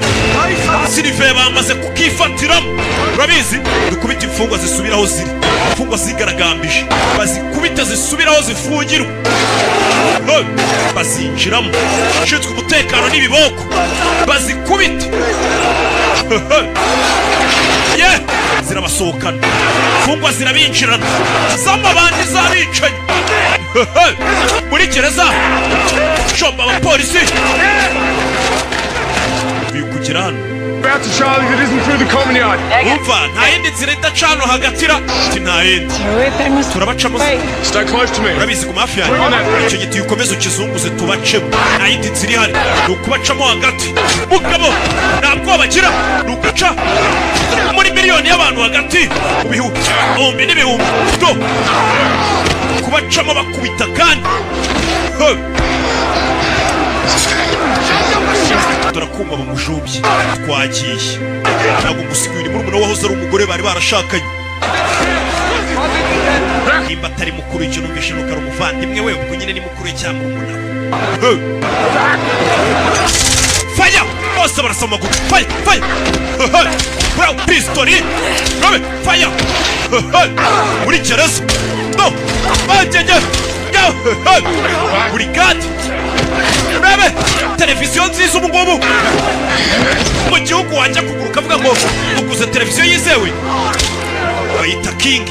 siriveye bamaze kukifatiramo. Urabizi, dukubita imfungwa zisubira aho ziri. Imfungwa zigaragambije bazikubita zisubira aho zifungirwa. Hey! Bazinjiramo, ushinzwe umutekano n'ibiboko bazikubita. Ye zirabasohokana, imfungwa zirabinjirana z'amabandi z'abicanyi muri gereza. Shomba abapolisi uyu kugera hano. Route to Charlie that isn't through the common yard. Umva, nta yindi nzira idaca hano hagatira ati nta yindi turabacamo. Stay close to me. Urabizi, ku hafi yanjye. Icyo giti ukomeze ukizunguze, tubacemo. Nta yindi nzira ihari, ni ukubacamo hagati. Mugabo nta bwoba agira, ni uguca muri miliyoni y'abantu hagati mu bihumbi n'ibihumbi, do kubacamo bakubita kandi. Hey! Dore akuma bamujumbye. Twagiye, ntabwo ngusigaye. Ni murumuna wahoze ari umugore bari barashakanye. Nimba atari mukuru, icyo numvishe nuko ari umuvandimwe we. Ubwo nyine ni mukuru we cyangwa murumuna we. Hey! Fire! Bose barasa amaguru. Fire, fire! Hey! Bro, pistori Robe, fire! Hey! Muri gereza no bagenge go. Hey! Burigade, urebe televiziyo nziza. Ubu ngubu mu gihugu wajya kugura ukavuga ngo uguze televiziyo yizewe, bayita King.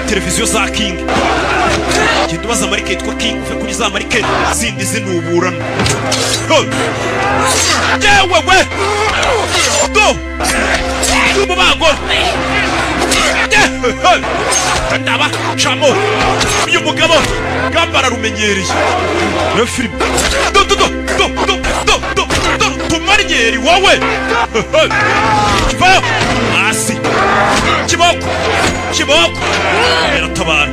Televiziyo za King, genda ubaza marike yitwa King, uve kuri za marike zindi zinuburana. Hey! Yewe we, do umubago ndabacamo. Uyu mugabo gamba ararumenyereye iyo filime. Do do do do do do do do, tumaryeri wowe kivayo hasi. Kiboko, kiboko iratabara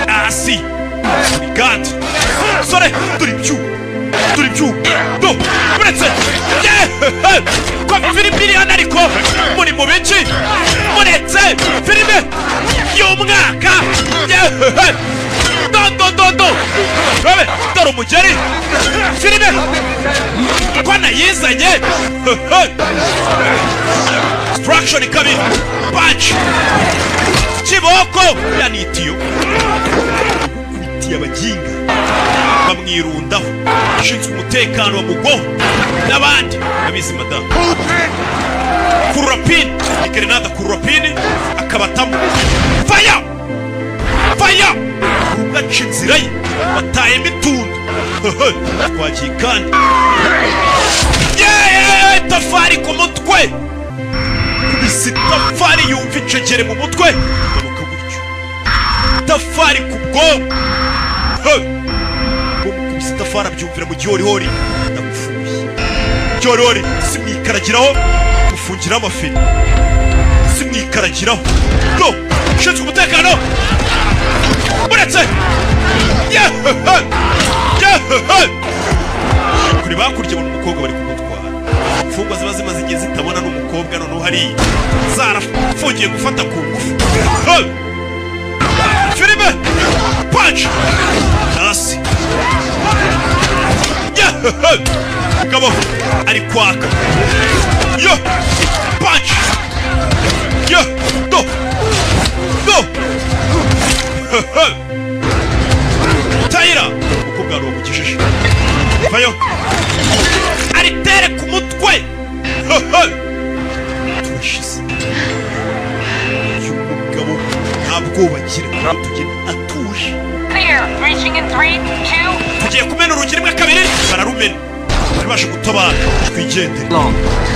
hasi. Brigade sore, dore ibyuma, dore ibyuma, do uretse ko filime iri hano. Ariko muri mu biki? Muretse filime y'umwaka. Do do do do, rabe dore umugeri. Filime ko nayizanye. Instruction kabiri, punch, kiboko yanitiyo kubitiye abaginga bamwirundaho. Ushinzwe umutekano bamugoho n'abandi abizi. Madamu, kurura pini ni gerenade, kurura pini akabatamo. Fire, fire! Ugaca inzira ye, batayemo itunda. Twagiye kandi. Yeee, itafari ku mutwe, kubise itafari yumva icegere mu mutwe, manuka gutyo, itafari ku bwonko. Bamukubise itafari abyumvira mu gihorihori. Ndapfuye, gihorihori simwikaragiraho, mufungiraho amaferi, simwikaragiraho. Do ushinzwe umutekano uretse. Yehehe, yehehe! Kure bakurya babona umukobwa bari kumutwara. Imfungwa ziba zimaze igihe zitabona n'umukobwa, noneho hariya zarafungiye gufata ku ngufu. Hey! Filime, punch hasi. Yehehe! Mugabo ari kwaka yo punch yo do do. Hehe! Tyler, umukobwa wari wamukijije vayo, aritere ku mutwe. Hehe! Turashize. Bwoba agira, tugenda atuje. Clear. Breaching in 3, 2. Tugiye kumena urugi, rimwe, kabiri, bararumena. Bari baje gutabara, twigendere.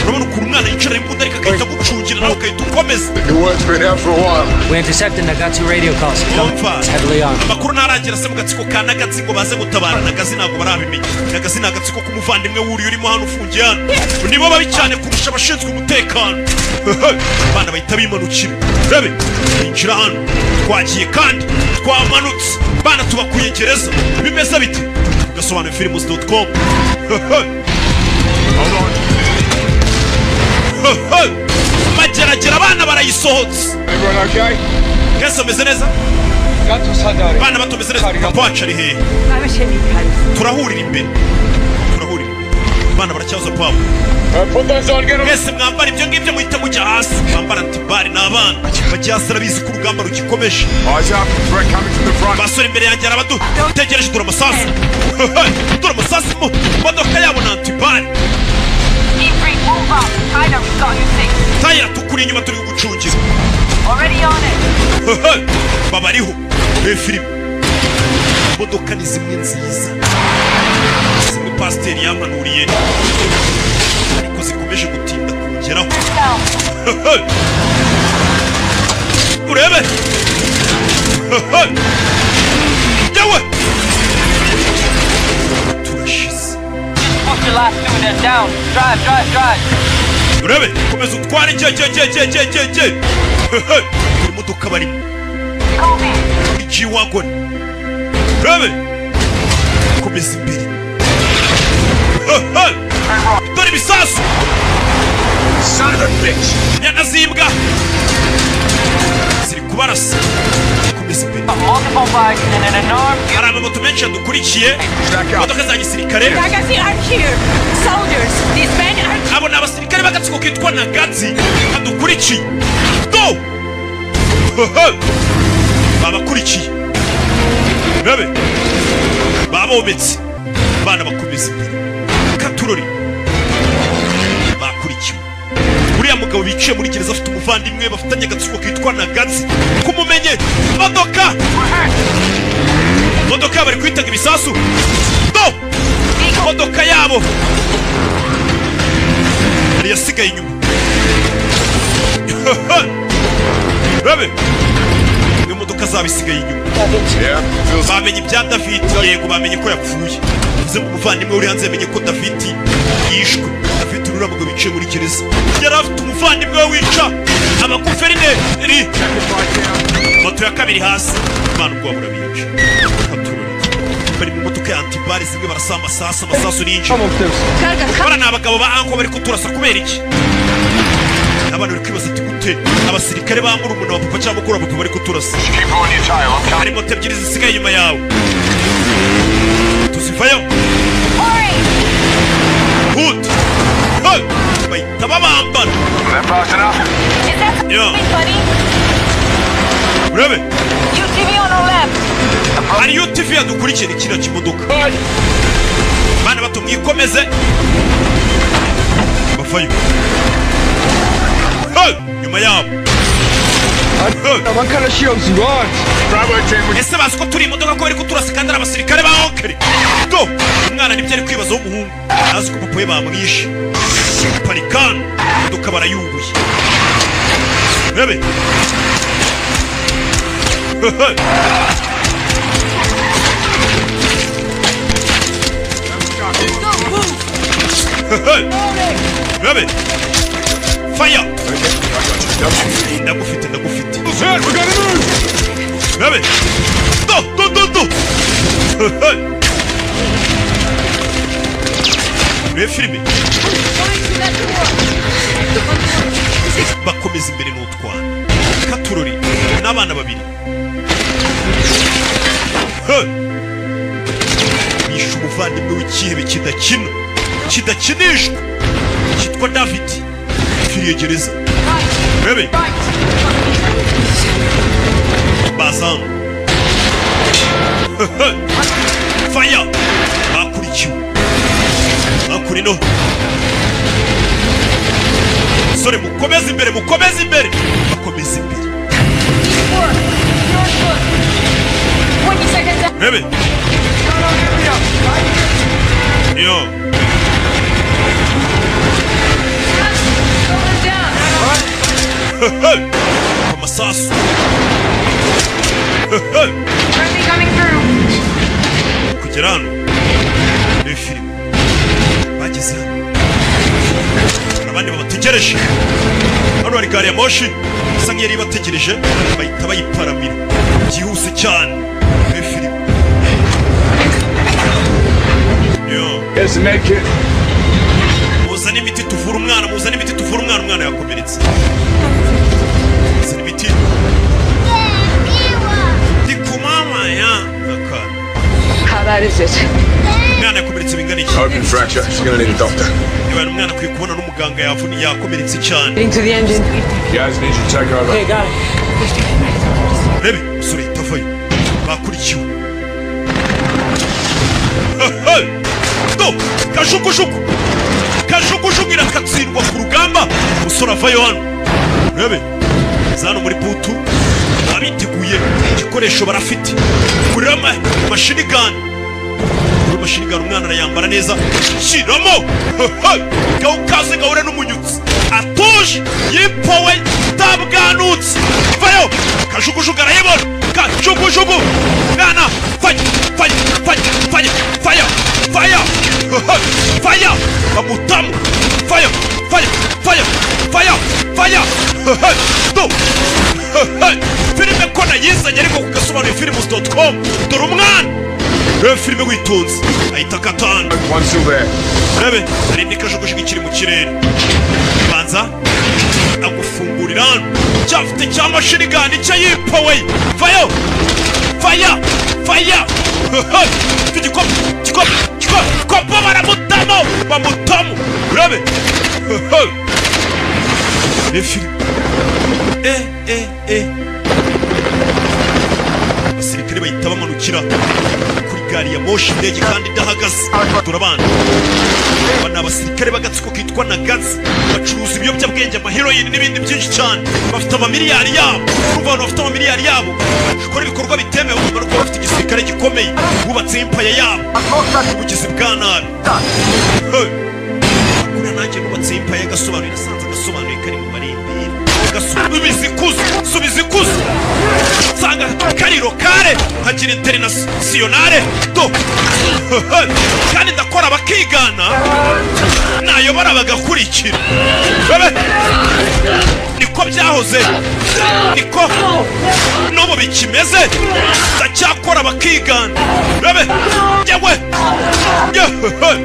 Urabona ukuntu umwana yicara imbunda, ariko agahita agucungira, nawe ugahita ukomeza. The word's been out for a while. We intercepted Nagatsu radio calls. Umva. It's heavily armed. Amakuru ntaragera se mu gatsiko ka Nagazi ngo baze gutabara? Nagazi ntabwo barabimenya. Nagazi ni agatsiko k'umuvandimwe wuriye urimo hano, ufungiye hano. Nibo babi cyane kurusha abashinzwe umutekano. Abana bahita bimanukira, rebe, binjira hano. Twagiye kandi twamanutse, bana tubakuye gereza. Bimeze bite? Gasobanuyefilms.com. Hold on. Mageragere, abana barayisohotse. Everyone okay? Mwese ameze neza? Bana bato, meze neza? Papa wacu ari hehe? Turahurira imbere, turahurira imbere. Abana baracyaza papa. Put those on, get 'em. Mwese mwambara ibyo ngibyo, muhita mujya hasi. Bambara anti-balles, ni abana bajya hasi. Arabizi ko urugamba rugikomeje. Eyes up. Threat coming from the front. Basore, imbere yanjye arabadutegereje. Dore amasasu, dore amasasu mu modoka yabo ni anti-balles. E3, move up. Tyler, we got you six. Tyler, tukuri inyuma, turi kugucungira. Already on it. Babariho. Reba filime, imodoka ni zimwe nziza, zimwe pasiteri yampanuriye, ariko zikomeje gutinda kugeraho. Down. Urebe yewe, turashize. Push the last two, they're down. Drive, drive, drive. Urebe, komeza utware, jye jye jye jye jye jye jye. Buri modoka barimo Copy. G-Wagon. Urebe, komeza imbere. Dore ibisasu. Son of a bitch. Inyana z'imbwa ziri kubarasa. Komeza imbere. Multiple bikes and an unarmed Hari amamoto menshi yadukurikiye, Stack up. imodoka za gisirikare. Nagazi are here! Soldiers! These men are Abo ni abasirikare b'agatsiko kitwa Nagazi badukurikiye. Do babakurikiye, bebe babometse. Bana, bakomeza imbere. Katurori, bakurikiwe. Uriya mugabo biciye muri gereza afite umuvandimwe bafitanye agatsiko kitwa Nagazi. Kumumenye modoka, modoka yabo bari kwitaga ibisasu. Do modoka yabo yari yasigaye inyuma. Rabe, imodoka zabo isigaye inyuma. Yeah, feels Bamenye ibya David? Yego, bamenye ko yapfuye. Bivuze ngo umuvandimwe uri hanze yamenye ko David yishwe. David, uriya mugabo biciye muri gereza, yari afite umuvandimwe we wica abaguverineri. Moto ya kabiri hasi. Imana, ubwoba burabica. Katurori, bari mu modoka ya anti-balles zimwe, barasa amasasu, amasasu ninjira. Bara ni abagabo ba anko bari kuturasa kubera iki? Abantu bari kwibaza ati: gute abasirikare ba murumuna wa papa cyangwa mukuru wa papa bari kuturasa? Keep on your tail. I'm coming. Hari moto ebyiri zisigaye inyuma yawe, tuzivayo. Huta. Hey! Bahita babambara. That fast enough? Is that Yeah. something, buddy? Urebe. UTV on our left. Hari UTV yadukurikiye, ni kiriya kimodoka. Bana bato, mwikomeze. Bavayo. Hey! Nyuma yabo. Hey! Bravo team, we Ese bazi ko turi imodoka, ko bari kuturasa kandi ari abasirikare ba onkeri? Do umwana nibyo ari kwibaza w'umuhungu, azi ko papa we bamwishe. Parikani, imodoka barayubuye. Rebe. Hey! Hey! Rebe, fire. Ndagufite, ndagufite. Set, we gotta move! Rebe, do do do do. Hey! Rebe filime, bakomeza imbere n'utwana. Katurori n'abana babiri. Hey! Bishe umuvandimwe w'ikihebe kidakina, kidakinishwa, cyitwa David, upfiriye gereza. Rebe, bazamu faya, bakurikiwe bakurino. Sore, mukomeze imbere, mukomeze imbere, bakomeze imbere. Rebe yo. Amasasu. Friendly coming through. Kugera hano ni filime bageze hano, hari abandi babategereje hano. Hari gari ya moshi isa nk'iyari ibategereje, bahita bayiparamira byihuse cyane. Ni filime yo. Here's the med kit. Muzane imiti tuvura umwana, muzane imiti tuvura umwana, umwana yakomeretse. Muzane imiti. Ndi ku mama ya akana. How bad is it? Umwana yakomeretse bingana iki? Open fracture. She's gonna need a doctor. Niba umwana akwiye kubona n'umuganga, yavuni yakomeretse cyane. Getting to the engine. Guys, need you to take over. Okay, got it. Rebe umusore yahita avayo, bakurikiwe do kajugujugu, kajugujugu irakatsindwa ku rugamba. Umusore avayo hano, rebe zano muri butu abiteguye igikoresho barafite kuri machine gun. Kuri machine gun umwana arayambara neza, shyiramo gawe gahure n'umunyutsi atuje yipowe tabwanutse. Vayo, kajugujugu arayibona, kajugujugu mwana, fire, fire, fire, fire, fire, fire, fire, bamutamu, fire, fire, fire, fire, fire do. Filime ko nayizanye ariko ku gasobanuye films.com. Dore umwana, reba filime witonze, ahita akatana. One's still there. Rebe hari indi kajugujugu ikiri mu kirere, banza agufungurira hano cyafite cya machine gun icyo yipowe. Vayo, fire, fire, igikopo, igikopo, igikopo, baramutamo, bamutamo. Rebe ni filime. Eh eh eh, abasirikare bahita bamanukira kuri gari ya moshi, indege kandi idahagaze. Turabana, aba ni abasirikare b'agatsiko kitwa Nagazi, bacuruza ibiyobyabwenge, amaheroyini n'ibindi byinshi cyane. Bafite amamiliyari yabo. Urumva abantu bafite amamiliyari yabo bakora ibikorwa bitemewe, urumva ko bafite igisirikare gikomeye, bubatse empire yabo, ubugizi bwa nabi. Hey! Kuriya nanjye nubatse empire y'agasobanuye, nasanze agasobanuye kari mu marembera. Gasubiza ikuzo, subiza ikuzo, nsanga kariro kare nkagira internationale do, kandi ndakora bakigana, nayobora bagakurikira. Bebe niko byahoze, niko n'ubu bikimeze, ndacyakora bakigana. Bebe yewe yewe,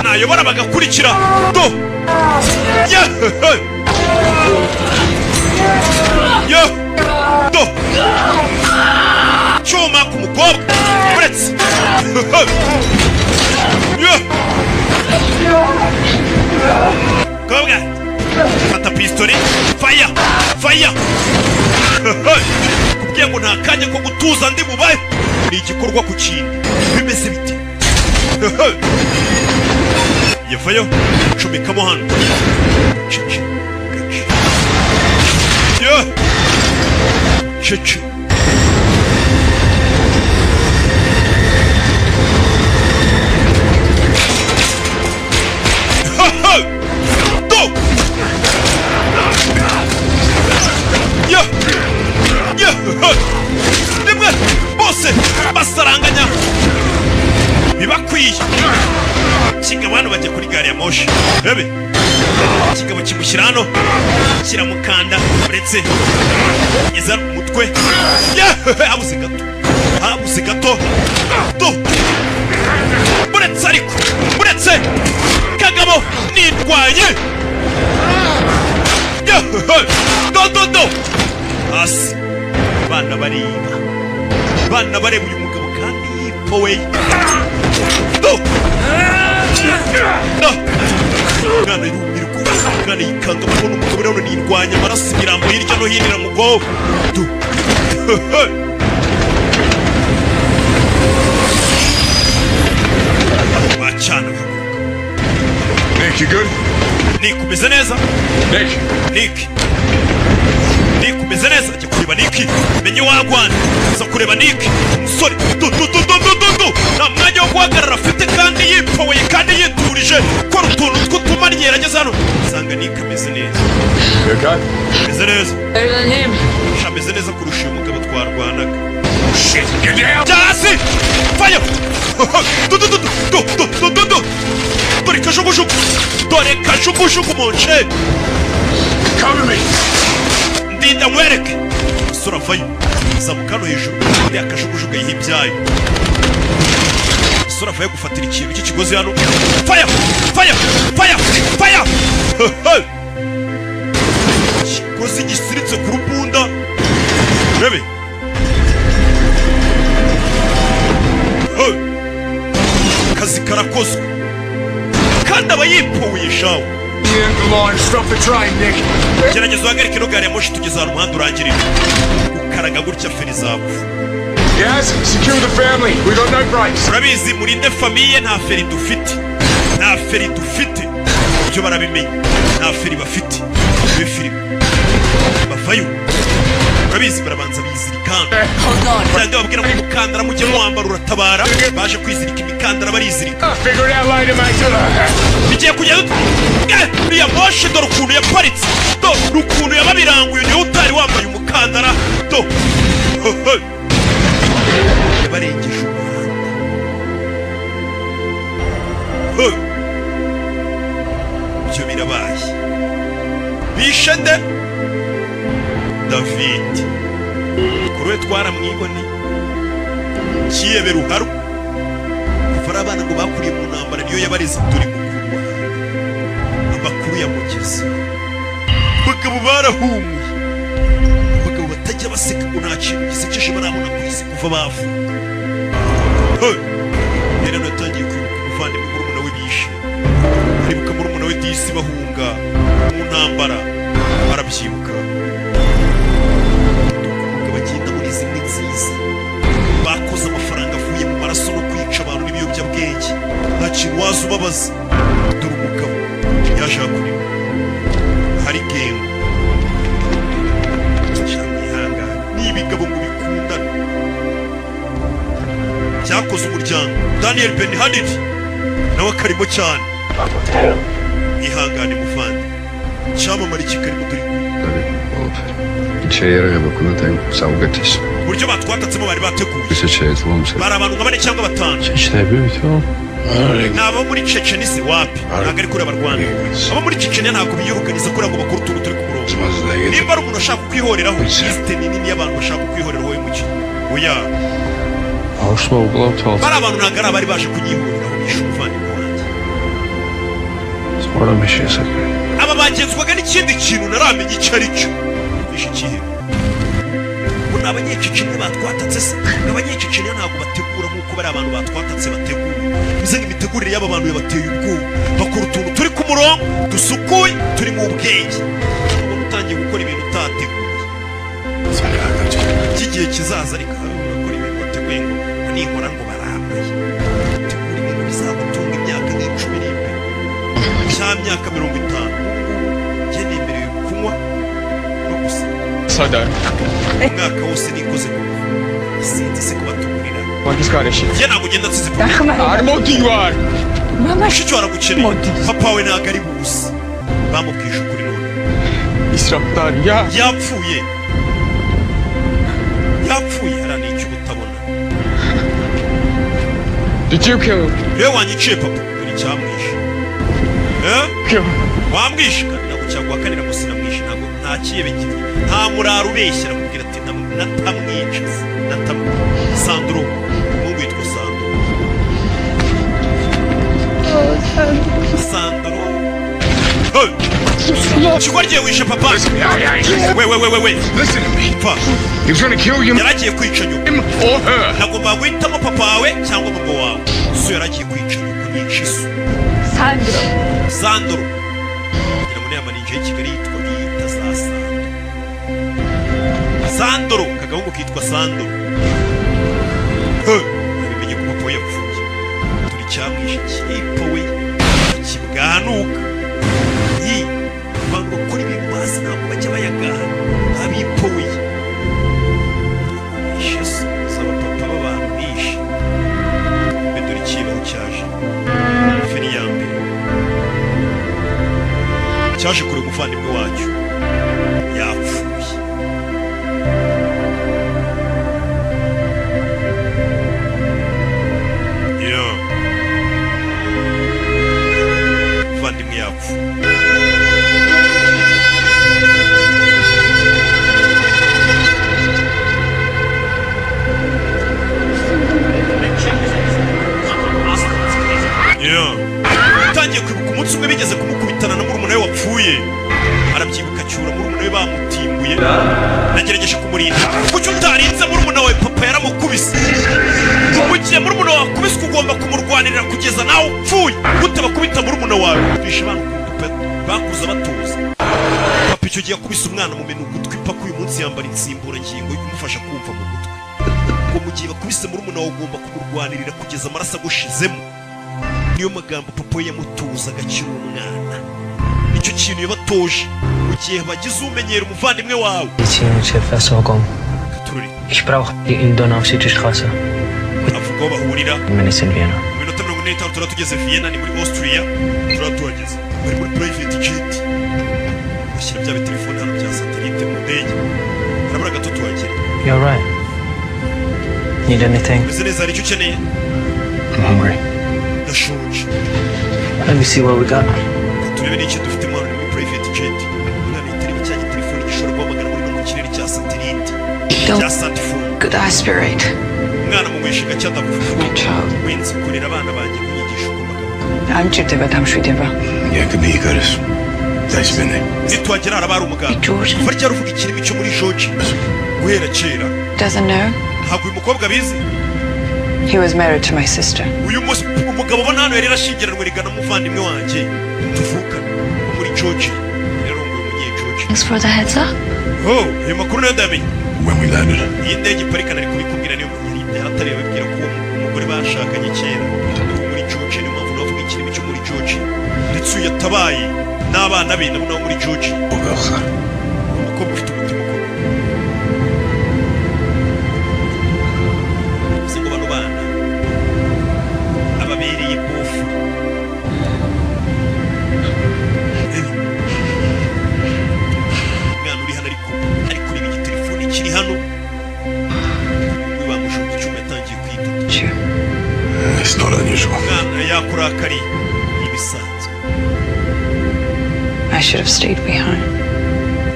nayobora bagakurikira do yewe yo do. Cyuma ku mukobwa uretse yo kobwa, fata pistori, fire, fire. Kubwiye ngo nta kanya ko gutuza ndi bubahe, ni igikorwa ku kindi. Bimeze bite? Yavayo, comekamo hano. Cece gace yo, cece. Do yo yo, rimwe bose basaranganya bibakwiye. Kigabo hano bajya kuri gari ya moshi. Rebe kigabo kimushyira hano, kiramukanda, uretse ngeza umutwe. Habuze gato, habuze gato do. Uretse ariko uretse kagabo nitwaye do do do hasi. Bana bareba, bana bareba uyu mugabo kandi yipoweye do do. Umwana yumirwa, umwana yikanga kubona umugabo rero nirwanya amaraso, imirambo hirya no hino iramugwaho do. Bacana. Nick, you good? Nick, umeze neza? Nick. Nick, Nick, umeze neza? Ajya kureba. Kureba Nick, menye wagwana, aza kureba Nick. Umusore du du du du du du du, nta mwanya wo guhagarara afite, kandi yipoweye kandi yiturije, kora utuntu tw'utumanyera. Ageze hano usanga Nick ameze neza. You okay? Ameze neza. Better than him. Sha, ameze neza kurusha uyu mugabo twarwanaga. Shit! Get down! Jya hasi, fire! Du du du du du du du du du, dore kajugujugu, dore kajugujugu mu nce. Cover me! Ndinda nkwereke. Umusore avayo, zamuka hano hejuru, uriya kajugujugu ayiha ibyayo. Umusore avayo gufatira ikintu cy'ikigozi hano. Fire, fire, fire, fire! Ikigozi gisiritse ku rubunda, rebe. Hey! Akazi karakozwe kandi aba yipoye shawe. The end of the line. Stop the train, Nick. Gerageza uhagarike ino gari ya moshi, tugeze ahantu umuhanda urangirira. Ukaraga gutya, feri zapfa. Yes, secure the family. We got no brakes. Urabizi, murinde famille, nta feri dufite, nta feri dufite. Ibyo barabimenya, nta feri bafite muri filime. Bavayo, urabizi, barabanza bizirika. Hold on. Byandi babwira ngo umukandara mujye muwambara uratabara. Baje kwizirika imikandara, barizirika. Figure it out later, mate. Bigiye kugenda. Uriya moshi, dore ukuntu yaparitse, dore ukuntu yababiranguye. Niwe utari wambaye umukandara, do yabarengeje umuhanda. He! Ibyo birabaye. Bishe nde? David kuri we twaramwiboneye, kiyebe ruharu kuva ari abana ngo bakuriye mu ntambara, niyo yabareze. Dore mukuru wawe amakuru yamugeze. Abagabo barahumuye, abagabo batajya baseka ngo nta kintu gisekeje barabona ku isi kuva bavuka. Hey! Rero yatangiye kwibuka umuvandimwe, murumuna we bishe. Aribuka murumuna we disi bahunga mu ntambara, arabyibuka. Umugabo agenda muri zimwe nziza, bakoze amafaranga avuye mu maraso no kwica abantu n'ibiyobyabwenge, nta kintu waza ubabaza. Dore umugabo yaje hakurino, hari gengo cyangwa ihangane. Ni ibigabo ngo bikundane cyakoze umuryango. Daniel Ben Hadid nawe akarimo cyane. Ihangane muvandi, cyamamare kikarimo, dore. შეიარაღება ქონდათ აი საუკეთესო. Uburyo batwatatsemo bari bateguye. ისე შეეძლო მცე. Bari abantu nka bane cyangwa batanu. ჩეჩნები ვითომ? Ni abo muri Chechnya wapi, ntabwo ari kuri abarwana. Abo muri Chechnya ntabwo biyoruganiza kuriya ngo bakore utuntu turi ku murongo. Nimba ari umuntu ashaka kwihoreraho, lisite ni nini y'abantu bashaka kwihoreraho wowe mukino, oya. ბავშვმა უკლავ თვალს. Bari abantu ntabwo ari abari baje kunyihoreraho, bishe umuvandimwe wanjye. სხვა რამე შესაძლოა. Aba bagenzwaga n'ikindi kintu ntaramenya icyo ari cyo. Bishe ikihe? Ngo ni Abanyececeniya batwatatse se? Abanyececeniya ntabwo bategura nk'uko bari abantu batwatatse bategura. Bivuze ngo imitegurire y'aba bantu yabateye ubwoba. Bakora utuntu turi ku murongo, dusukuye, turi mu bwenge. Ubona utangiye gukora ibintu utateguye by'igihe kizaza, ariko hari urakora ibintu wateguye ngo ninkora ngo barambaye. Tegura ibintu bizagutunga imyaka nk'icumi iri imbere cyangwa myaka 50. Njye nemerewe kunywa no gusa umwaka wose nikoze ku sinzi se kubatugurira. Njye ntabwo ugenda nsize papa. Mushiki wawe aragukeneye, papa we ntabwo ari buze. Bamubwije ukuri none yapfuye, yapfuye. Hariya ni icyo utabona. Did you kill him? Rero wanyiciye papa, dore icyamwishe. Eh? Kill him. Wamwishe kandi ntabwo cyaguhakanira ngo sinamwishe. Ntabwo nta kiyebe kiri, nta muraro ubeshya, arakubwira ati natamwica natam Sandro, umuhungu yitwa Sandro. Sandro. Hey! Ikigoryi, wishe papa. We we we we we. Listen to me. Pfa. He was gonna kill you Yaragiye kwica nyoko. him or her. Nagomba guhitamo papa wawe cyangwa mama wawe. So yaragiye kwica nyoko, nica iso. Sandro. Sandro, kugira ngo niya ninja y'i Kigali yitwa yita za Sandro. Sandro, kagahungu kitwa Sandro. He, abimenye ko papa we yapfuye. Turi cyamwishe kipowe kibwanuka. Yi abantu bakora ibintu bazi ntabwo bajya bayagana, abipoweye. Twaje kureba umuvandimwe wacyo yapfuye. Yeah. Umuvandimwe yapfuye. Utangiye kwibuka umunsi umwe bigeze kumukubitana na murumuna we wapfuye, arabyibuka acyura murumuna we bamutimbuye. Nagerageje kumurinda. Kuki utarinze murumuna wawe? Papa yaramukubise. Mu gihe murumuna wawe akubiswe ugomba kumurwanirira kugeza nawe upfuye. Gute bakubita murumuna wawe? Bishe abantu bakuza batuza. Papa icyo gihe akubise umwana mumena ugutwi, paka uyu munsi yambara insimburangingo imufasha kumva mu gutwi. Ngo mu gihe bakubise murumuna wawe ugomba kumurwanirira kugeza amaraso agushizemo. Niyo magambo papa yamutuzaga akiri umwana. Nicyo kintu yabatoje mu gihe bagize umenyera umuvandimwe wawe. Ich brauche die in Donau-Straße. Avuga aho bahurira. Minutes in Vienna. Mu minota 45 turaba tugeze Vienna, ni muri Austria. Turaba tuhageze. Bari muri private jet. Bashyira bya telefone hano bya satellite mu ndege. Harabura gato tuhagera. You're right. Need anything? Meze neza, hari icyo ukeneye? I'm hungry. Ndashonje. Let me see what we got. Turebe n'icyo dufite mu muri private jet. Umwana yitareba cya telefone gishobora guhamagara muri no mu kirere cya satellite. Cya smartphone. Could aspirate. Umwana munywesha gake adapfa. My child. Winzi kurera abana banjye kunyigisha uko bagabo. I'm Chiteva Tamshideva. Yeah, could be you got us. Thanks, Nitwagera haraba umuganga. Kuva ryari uvuga ikirimi cyo muri Georgia? Guhera kera. Doesn't know. Ntabwo uyu mukobwa abizi. He was married to my sister. Uyu mugabo ubona hano yari yarashyingiranwe rigana umuvandimwe wanjye tuvukana wo muri Georgia. Yarongoye umunye Georgia. Thanks for the heads up. Oh, ayo makuru nayo ndayamenye. When we landed. Iyi ndege iparikana ari kubikubwira niyo yari yaratareba ababwira ko umugore bashakanye kera wo muri Georgia, niyo mpamvu navuga ikirimi cyo muri Georgia. Ndetse uyu yatabaye n'abana be nabo nabo muri Georgia. Umukobwa ufite umutima ukomeye. Bivuze ngo bano bana ababereye bofu. Umwana uri hano ariko ari kureba igitelefoni kiri hano. We bamushobye icyuma yatangiye kwidoda. It's not unusual. Umwana yakurakariye ibisanzwe. I should have stayed behind.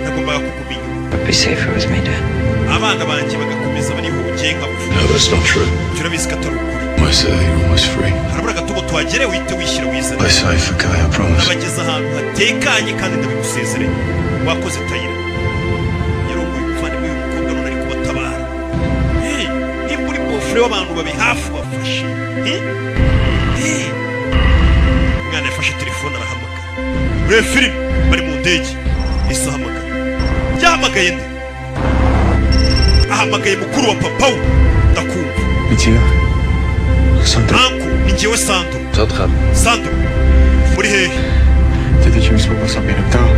Nagombaga kuguma inyuma. Would be safer with my dad. Abana banjye bagakomeza barihugiye nkapfa. No, that's not true. Turabizi ko atari ukuri. Almost there, you're almost free. Harabura gato ngo tuhagere wihite wishyira wizana. I safe, okay, I promise. Nabageze ahantu hatekanye kandi ndabigusezeranye. Wakoze Tayira. Yarongoye umuvandimwe w'umukobwa none ari kubatabara. Hey, nimba uri bofure w'abantu babi hafi bafashe. Hey. Umwana yafashe telefone arahamagara. Urebe filime bari mu ndege. Ese ahamagara. Yahamagaye nde? Ahamagaye mukuru wa papa we. Ndakumva. Bitiyor. Sandro. Anko, ni njyewe Sandro. Sandro. Sandro. Muri hehe? Dedeciğimiz babası benim tamam.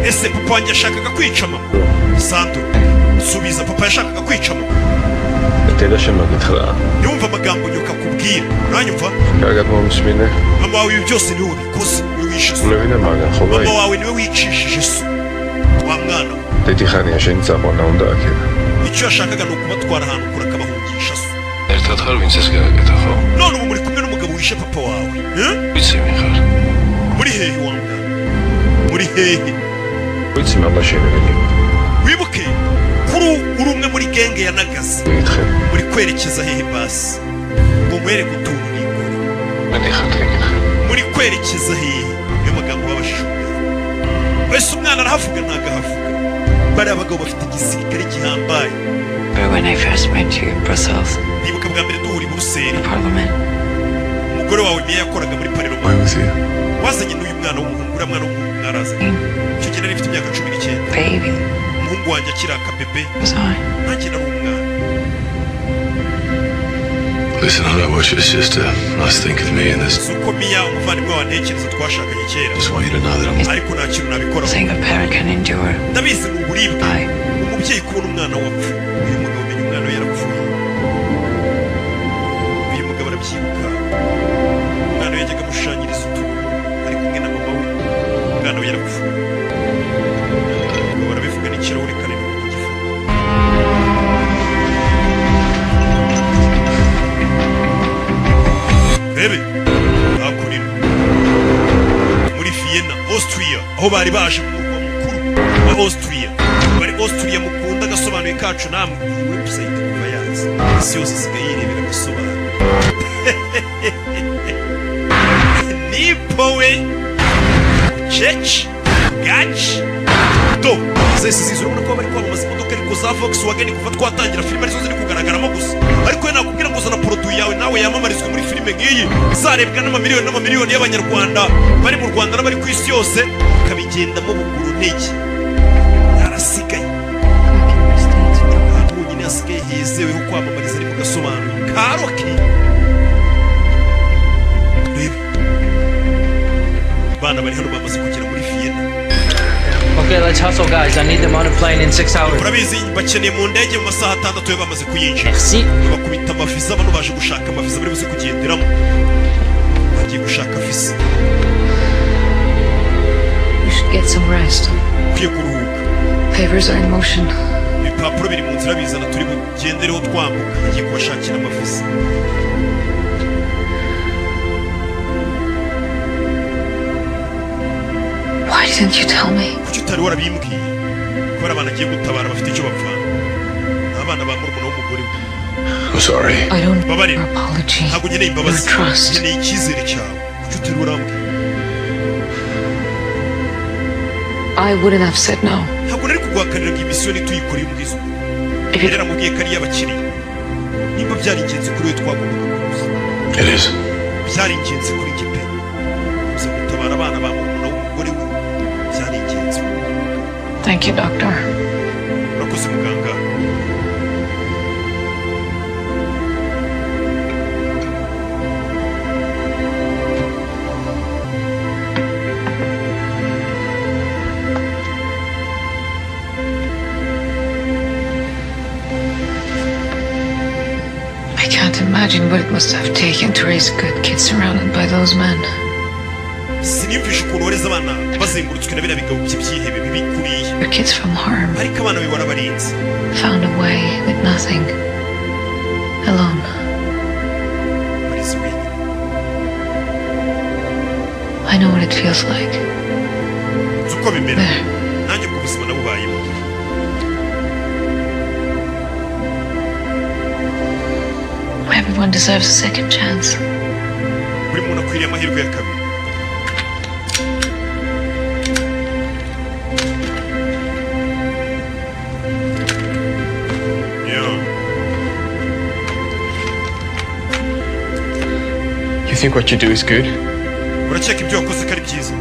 Ese papa wanjye yashakaga kwica mama? Sandro. Subiza, papa yashakaga kwica mama. Deda magitxra. Yumva amagambo nyuka kubwira. Uranyumva? Kargad momsmine. Mama wawe ibi byose niwe wabikoze. Niwe wishe so. Levine magan khobai. Mama wawe niwe wicishije so. Wa mwana we. Dedi xania shen tsaqona unda akeda. Icyo yashakaga ni ukubatwara ahantu kure akabahungisha so. Ertad xar vins es gaaketa xo. None ubu muri kumwe n'umugabo wishe papa wawe. Vitsi vin xar. Muri hehe wa mwana? Muri hehe? Vitsi mama sheni vin. Wibuke kuri uri umwe muri genge ya Nagazi. Muri kwerekeza hehe basi? Ngo nkwereke utuntu n'ingore. Muri kwerekeza hehe? Niyo magambo babashije umwana. Wese umwana arahavuga ntabwo ahavuga. Bariya abagabo bafite igisirikare gihambaye. When I first met you in Brussels. Ndibuka bwa mbere duhura i Buruseli. Parliament. Umugore wawe niyo yakoraga muri parlement. Where was he? Wazanye n'uyu mwana w'umuhungu, uriya mwana w'umuhungu mwarazanye. Icyo gihe nari mfite imyaka 19. Baby. Umuhungu wanjye akiri akabebe. Was I? Nanjye nari umwana. Listen, I don't watch your sister. Must think of me in this. Suko Mia umuvandimwe wawe ntekereza twashakanye kera. Just want you to know that I'm. Ariko nta kintu nabikoraho. Saying a parent can endure. Ndabizi ni uburibwe. Umubyeyi kubona umwana wapfa. Uyu mugabo umenya umwana we yarapfuye. Uyu mugabo arabyibuka. Umwana we yajyaga amushushanyiriza utuntu ari kumwe na mama we. Aho bari baje mu murwa mukuru wa Austria, bari Austria mukunda agasobanuye kacu namwe. Iyi website kuva yaza isi yose isigaye yirebera agasobanuro. Ni powe ceci gaci do zese zizo. Urabona ko bari kwamamaza imodoka ariko za Volkswagen kuva twatangira filime arizo ziri kugaragaramo gusa. Ariko we nakubwira ngo zana produit yawe nawe yamamarizwe muri filime nk'iyi izarebwa n'amamiliyoni n'amamiliyoni y'abanyarwanda bari mu Rwanda n'abari ku isi yose, ukabigendamo buguru ntege. Yarasigaye ahantu honyine hasigaye hizewe ho kwamamariza ari mu gasobanuro ka Rocky. Reba abana bari hano bamaze kugera muri Vienna. Okay, let's hustle, guys. I need them on a plane in 6 hours. Urabizi bakeneye mu ndege mu masaha 6 yo bamaze kuyinjira. Merci. Bakubita amaviza, bano baje gushaka amaviza bari buze kugenderamo. Bagiye gushaka visa. You should get some rest. Ukwiye kuruhuka. Papers are in motion. Ibipapuro biri mu nzira bizana turi bugendereho twambuka. Bagiye kubashakira amaviza. Why didn't you tell me? Kuki utari warabimbwiye? Kubera abana agiye gutabara bafite icyo bapfana. Abana ba murumuna w'umugore we. I'm sorry. I don't need Babarira. your apology. Ntabwo nkeneye imbabazi. Your trust. Nkeneye icyizere cyawe. Kuki utari warambwiye? I wouldn't have said no. Ntabwo nari kuguhakanira ngo iyi misiyo ntituyikoreye ubwiza. If you Yari yaramubwiye ko ari iy'abakiriya. Nimba byari ingenzi kuri we twagombaga kuza. It is. Byari ingenzi kuri njye pe. Kuza gutabara abana ba murumuna w'umugore we byari ingenzi. Thank you, doctor. Urakoze muganga. I can't imagine what it must have taken to raise good kids surrounded by those men. Siniyumvisha ukuntu wareze abana bazengurutswe na biriya bigabo by'ibyihebe bibi kuriya. Your kids from harm Ariko abana be warabarinze. found a way with nothing. Alone. Bareze wenyine. I know what it feels like. Nzi uko bimera. There. Nanjye ubwo buzima nabubayemo. Everyone deserves a second chance. Buri muntu akwiriye amahirwe ya kabiri. Yeah. You think what you do is good? Urakeka ibyo wakoze ko ari byiza?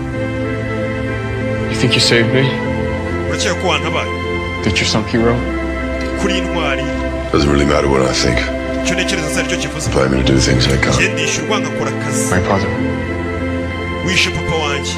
You think you saved me? Urakeka ko wantabaye? That you're some hero? Kuri intwari. Doesn't really matter what I think. Icyo ntekereza si aricyo kivuze. Pay me to do things I can't. Njye ndishyurwa ngakora akazi. My father. Wishe papa wanjye.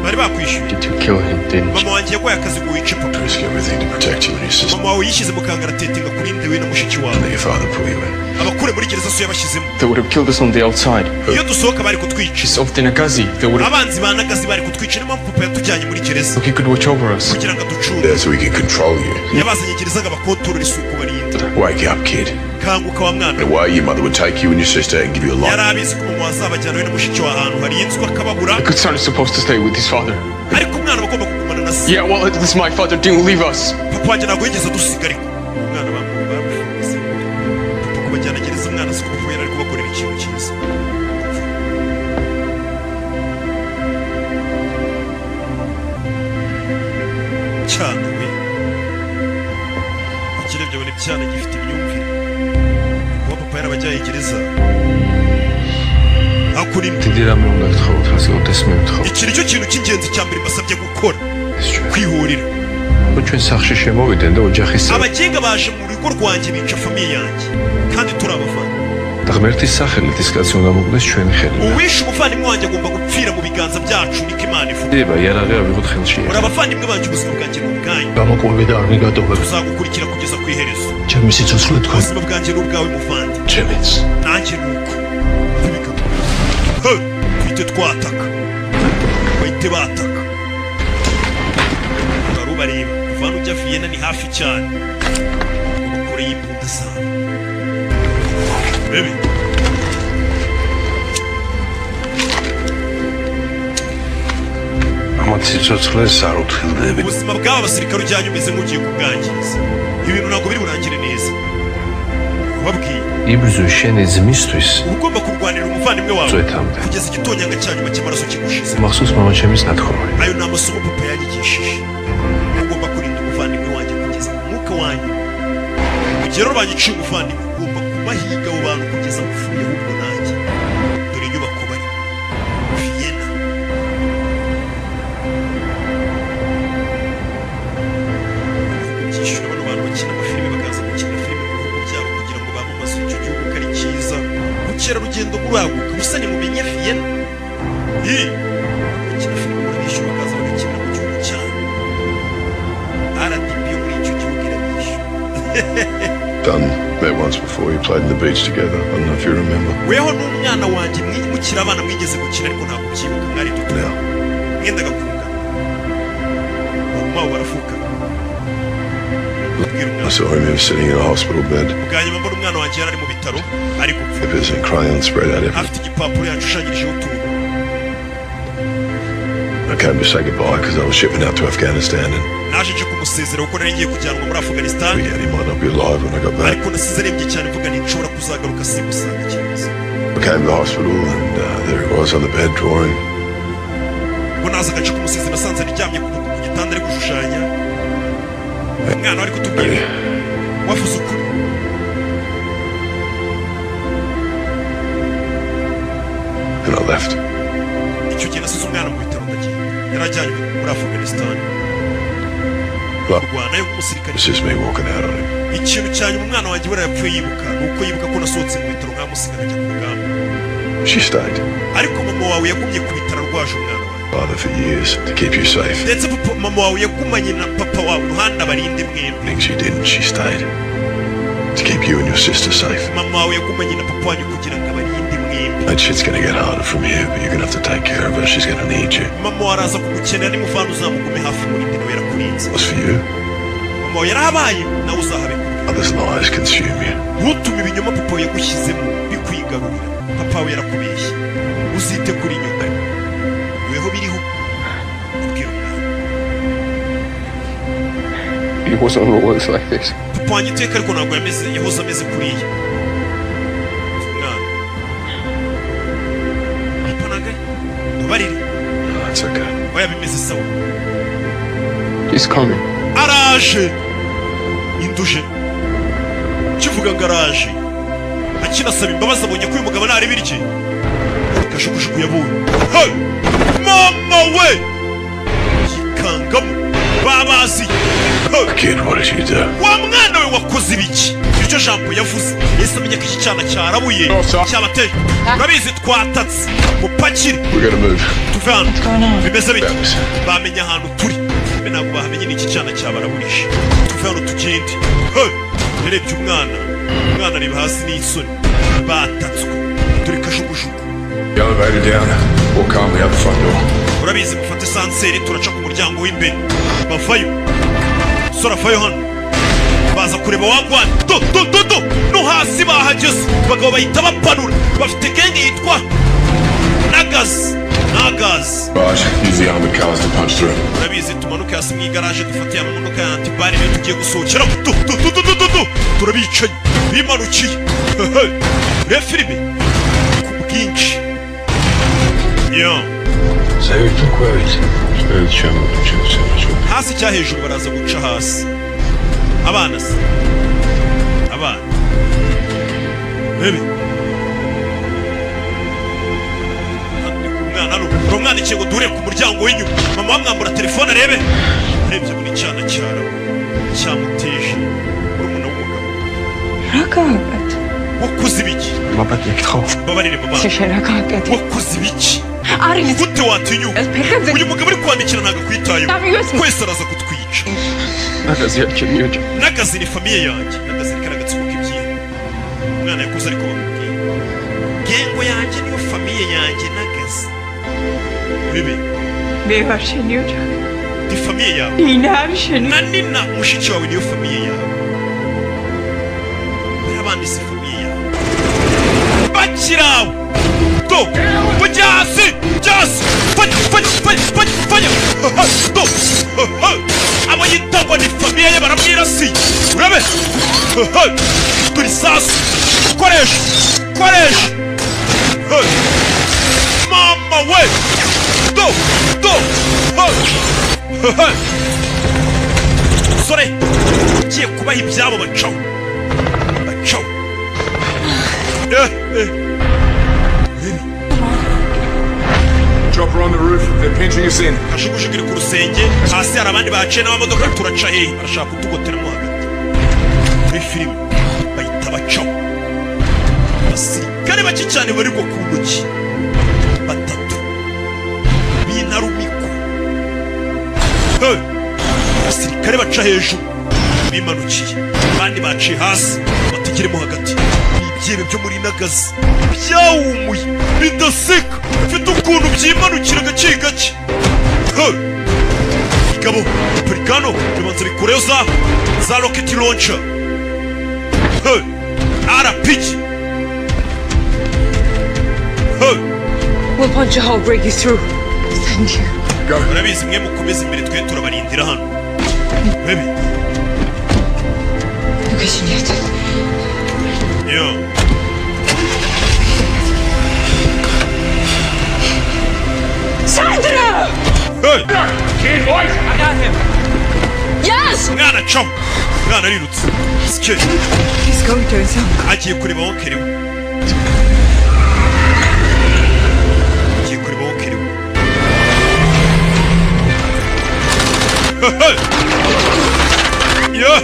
Bari bakwishyuye. Did you kill him, didn't you? Mama wanjye yaguhaye akazi ngo wice papa. Risk everything to protect you and your sister. Mama wawe yishyize mu kangaratete ngo akurinde we na mushiki wawe. Let your father put you in. Abakure muri gereza so yabashyizemo. They would have killed us on the outside. Iyo dusohoka bari kutwica. She's of the Nagazi. They would have. Abanzi ba Nagazi bari kutwica, niyo mpamvu papa yatujyanye muri gereza. So he could watch over us. Kugira ngo aducunge. There so he can control you. Yabazanye gereza ngo abakontorore isuku barinde. Wake up, kid. Kanguka wa mwana. The way your mother would take you and your sister and give you a life. Yari abizi ko mama wazabajyana we na mushiki wawe ahantu harinzwe akababura. A good son is supposed to stay with his father. Ariko umwana aba agomba kugumana na se. Yeah, well, at least my father didn't leave us. Papa wanjye ntabwo yigeze adusiga ariko. Umwana bamufunze. Papa kubajyana gereza umwana si ko papa yari ari kubakorera ikintu cyiza. Cyane we. Ikirebye abona icyana gifite imyumvire. Kuba papa yarabajyanye gereza. Hakurino. დიდი რამე უნდა გთხოვოთ, რასგავთ ეს მე ვთხოვ. Iki nicyo kintu cy'ingenzi cya mbere mbasabye gukora. ეს ჩვენ. Kwihorera. ჩვენ სახლში შემოვიდნენ და ოჯახის Abagenga baje mu rugo rwanjye bica famiye yanjye kandi turi abavandimwe. და ღმერთის სახელით ის კაცი უნდა მოკლეს ჩვენი ხელიდან. Uwishe umuvandimwe wanjye agomba gupfira mu biganza byacu, niko Imana ivuga. ება იარაღი ავიღოთ ხელში. Uri abavandimwe banjye, ubuzima bwanjye ni ubwanyu. გამოკვები და არ მიგატოვებ. Tuzagukurikira kugeza ku iherezo. ჩემი სიცოცხლე თქვენ. Ubuzima bwanjye ni ubwawe muvandi. Ჩემიც. Nanjye ni uko. Ibigabo. He, twite twataka. Bahite bataka. Bari ubareba. Kuva hano ujya Vienna ni hafi cyane. Ngo bakureyo imbunda zabo. Baby. Მათ სიცოცხლეს არ უფრთხილდები. Ubuzima bw'aba basirikare ujyanye umeze nk'ugiye kubwangiza. Ibintu ntabwo biri burangire neza, ubabwiye. იბრძვი შენი ძმისთვის Uba ugomba kurwanira umuvandimwe wawe წვეთამდე. kugeza igitonyanga cya nyuma cy'amaraso kigushize. მახსოვს მამაჩემის ნათქვამი. Ayo ni amasomo papa yanyigishije. Ugomba kurinda umuvandimwe wanjye kugeza ku mwuka wanyu. Mu gihe rero banyiciye umuvandimwe, ugomba kubahiga abo bantu kugeza mupfuye ahubwo nanjye. Dore inyubako bari, Vienna. Ibihugu byishyura bano bantu bakina amafilime, bakaza gukina filime mu bihugu byabo kugira ngo bamamaze icyo gihugu ko ari cyiza, ubukerarugendo buraguka. Gusa nimumenye Vienna, Hi! Bakina filime murabishyura, bakaza bagakinira mu gihugu cyanyu. RDB yo muri icyo gihugu irabishyura. Done met once before. We played in the beach together. I don't know if you remember. Weho n'umwana wanjye mukiri abana mwigeze gukina, ariko ntabwo ubyibuka, mwari duto. Now, Mwendaga kungana, mama wabo baravuka. Ubwira I umwana. saw him. He was sitting in a hospital bed, Bwa nyuma mbona umwana wanjye yari ari mu bitaro ari gupfa, papers and crayons spread out everywhere. afite igipapuro yashushanyijeho utuntu. I came to say goodbye because I was shipping out to Afghanistan and Naje nje kumusezera kuko nari ngiye kujyanwa muri Afghanistan. figured he might not be alive when I got back. Ariko nasize arembye cyane, mvuga nti nshobora kuzagaruka simusanga kibazo. I came to the hospital and there he was on the bed drawing. Ubwo nazaga nje kumusezera, nasanze aryamye ku gitanda ari gushushanya. Umwana wari kutubwira, wavuze ukuri. And I left. Icyo gihe nasize umwana mu bitaro ndagenda. Yari ajyanywe muri Afghanistan kurwanayo nk'umusirikare. It's just me walking out on him. Ikintu cya nyuma umwana wanjye buriya yapfuye yibuka ni uko yibuka ko nasohotse mu bitaro nkamusiga nkajya ku rugamba. She stayed. Ariko mama wawe yagumye ku bitaro arwaje umwana wawe. Father for years to keep you safe. Ndetse papa, mama wawe yagumanye na papa wawe uruhande abarinde mwembi. Things you didn't, she stayed. To keep you and your sister safe. Mama wawe yagumanye na papa wanyu kugira ngo abarinde mwembi. That shit's gonna get harder from here, but you're gonna have to take care of her. She's gonna need you. Mama wawe araza kugukenera, nimuvana uzamugume hafi umurinde, nawe yarakurinze. As for you, Mama wawe yarahabaye, nawe uzahabe kubwe. others' lies consume you. Ntutume ibinyoma papa wawe yagushyizemo bikwigarurira. Papa wawe yarakubeshye, uzite kuri nyuma weho biriho ubwira umwana. He wasn't always like this. Papa wanjye iteka ariko ntabwo yameze, yahoze ameze kuriya. Mwana, papa ntabwo ari ntubarire. No, it's okay. Oya, bimeze sawa. He's coming. Araje induje kivuga ngo araje akinasaba imbabazi, abonye ko uyu mugabo ntareba irye kajugujugu yabonye. Hey! Mama we yikangamo babazi. Hey! Kid, what did you do? Wa mwana we, wakoze ibiki? Iryo jambo yavuze yahise amenya ko iki cyana cyarabuye cyabateye. Urabizi, twatatse, mupakire. We gotta move. Tuve hano. Bimeze bite? Bamenye ahantu turi. Mbe ntabwo bahamenye, ni iki cyana cyabaraburije. Tuve hano tugende. Hey! Yarebye umwana, umwana areba hasi n'isoni. Batatswe, dore kajugujugu. The elevator down. Walk calmly out the front door. Urabizi, mufate ascenseur, turaca ku muryango w'imbere. Bavayo, sora avayo hano, baza kureba wagwana. Do do do do, no hasi bahageze. Abagabo bahita bapanura, bafite gang yitwa Nagazi Nagazi. Raj, use the armored cars to punch through. Urabizi, tumanuke hasi mu igaraje, dufate ya modoka ya anti-balles, niyo tugiye gusohokeramo. Du du du du du du du, turabicaye bimanukiye. Reba filime ku bwinshi yo. Hasi cya hejuru, baraza guca hasi. Abana se, abana bebe. Hano ni ku mwana, hano uri umwandikiye ngo duhure ku muryango w'inyuma. Mama wamwambura telefone arebe, arebye muri cyana cyara cyamuteje murumuna w'umugabo. Rakagat. Wakoze ibiki? Babarire mama. Wakoze ibiki? Gute watinyuka? Uyu mugabo uri kwandikira ntabwo akwitayeho, twese araza kutwica. N'akazi ni famille yanjye, n'akazi ni kariya gatsiko k'ibyihebe. Umwana yakuze ariko bamubwira gang yanjye niyo famille yanjye n'akazi bibi. Ni famille yawe na Nina mushiki wawe, niyo famille yawe. Bariya bandi si famille yawe. Bakirawe do mujya hasi, jya hasi, fanya, fanya, fanya, fanya, fanya. Do abo yita ngo ni famille ye baramwirasiye. Urabe turi sasu, koresha, koresha. Mama we, do do. Sore ugiye kubaha ibyabo, bacaho, bacaho. Eh, eh. Chopper on the roof. They're pinching us in. Kajugujugu iri ku rusenge hasi, hari abandi baciye n'amamodoka. Turaca hehe? Barashaka kutugoteramo hagati. Muri filime bahita bacaho abasirikare bake cyane barirwa ku ntoki batatu b'intarumikwa. Hey! Abasirikare baca hejuru bimanukiye, abandi baciye hasi bategeremo hagati. Ni ibyebe byo muri nagazi byawumuye bidaseka, bifite ukuntu byimanukira gake gake. Hey! Igabo parikano bibanza bikureyo za rocket launcher. Hey! RPG. Hey! We'll punch a hole, break you through. Thank you. Urabizi, mwe mukomeze imbere, twe turabarindira hano. Baby. Location yet. Yo. Sandra! Hey! Kid, wait! I got him. Yes! Mwana caho, mwana arirutse sike. He's going to his uncle. Agiye kureba oncle we, agiye kureba oncle we. Hey! Yeah!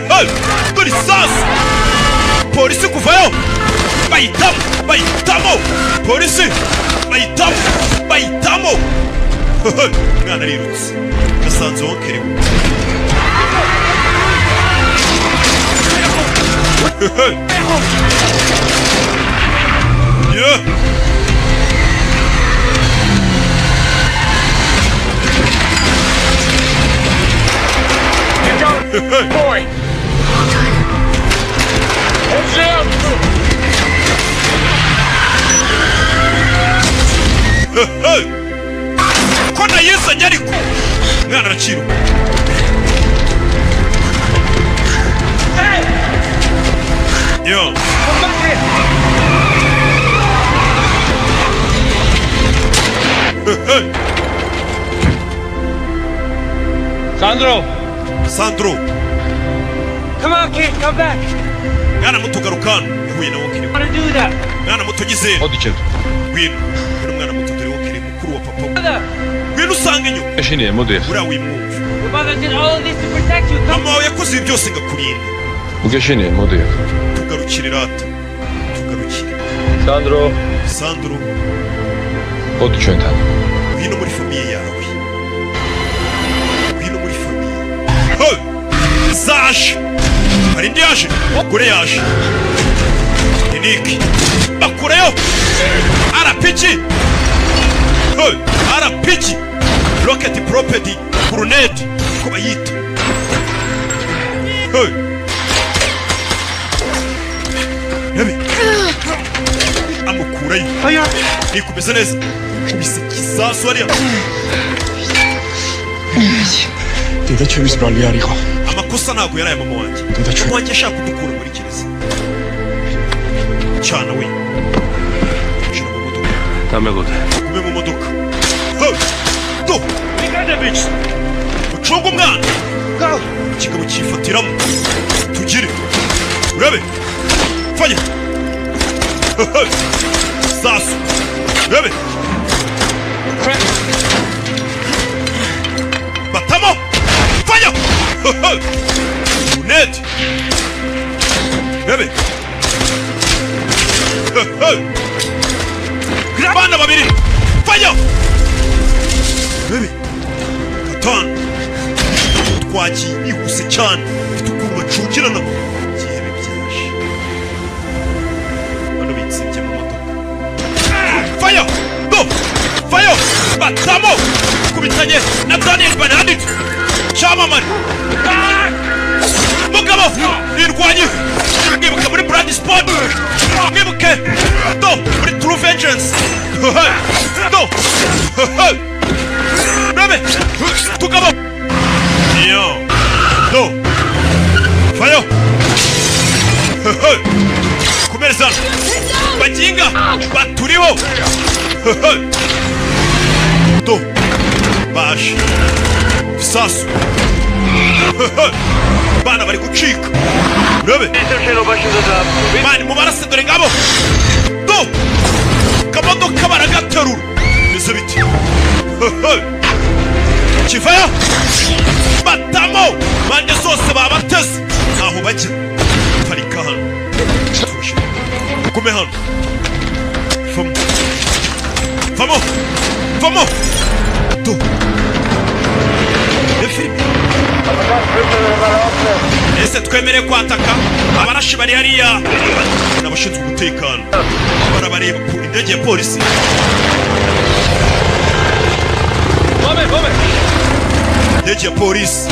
Hey! Dore isasu, polisi kuvayo bahitamo, bahitamo polisi, bahitamo, bahitamo. Hey! Mwana arirutse, yasanze oncle we. Hey! Yeah! You go, boy! Heads up! Hey! Ko nayizanye ariko mwana araciruka. Yo. Come back here. Hey! Sandro! Sandro. Come on, kid, come back. Mwana muto, garuka hano. Yahuye na oncle we. I want to do that. Mwana muto, nyizera. მოდი ჩემ. Ngwino, ngwino mwana muto, dore oncle mukuru wa papa we. Mother, Ngwino usange inyuma. ეშინია, მოდი ახლა. Uriya wimwumva. your mother did all of this to protect you. Come Mama wawe yakoze ibi byose ngakurinda. უგეშინია, მოდი ახლა. Tugarukire rata, tugarukire. სანდრო, Sandro. მოდი ჩვენთან. Ngwino muri famille yawe, ngwino muri famille. Hey! Zaje, hari indi yaje, umugore yaje ni Nick. Bakureyo RPG. Hey! RPG, rocket propelled grenade ko bayita. Hey! Rebe, amukurayo. Nikumeze neza, kubise igisasu hariya. დედაჩემის ბრალი არ იყო. Amakosa ntabwo yari aya mama wanjye. Mama wanjye ashaka kudukura muri gereza cyane we. Shira mu modoka. დამელოდე. Gume mu modoka. Hey! Do ucunge umwana. Ikigabo cyifatiramo, tugire urabe fanya sasu, urabe batamo fanya uneti, urabe abana babiri fanya, urabe gatanu. Twagiye bihuse cyane, bifite ukuntu bacungirana. Byihebe byaje bano bitsembye mu modoka. Fire go, fire, batamo kubitanye na Daniel Bernard cyamamare mugabo nirwanye, mwibuka muri Blood Sport. Vengeance. No rabe tugabo yo do fayo kumereza baginga baturiho do baje isasu, bana bari gucika. Urabe mani mubarase, dore ngabo do kamodoka baragaterura, bimeze biti kivayo batamo bande zose babateze aho bajya. Parika hano tuje, gume hano, vamo, vamo, vamo do filime. Ese twemereye kwataka? Abarashi bari hariya n'abashinzwe umutekano barabareba ku indege ya polisi. Bombe, bombe! Indege ya polisi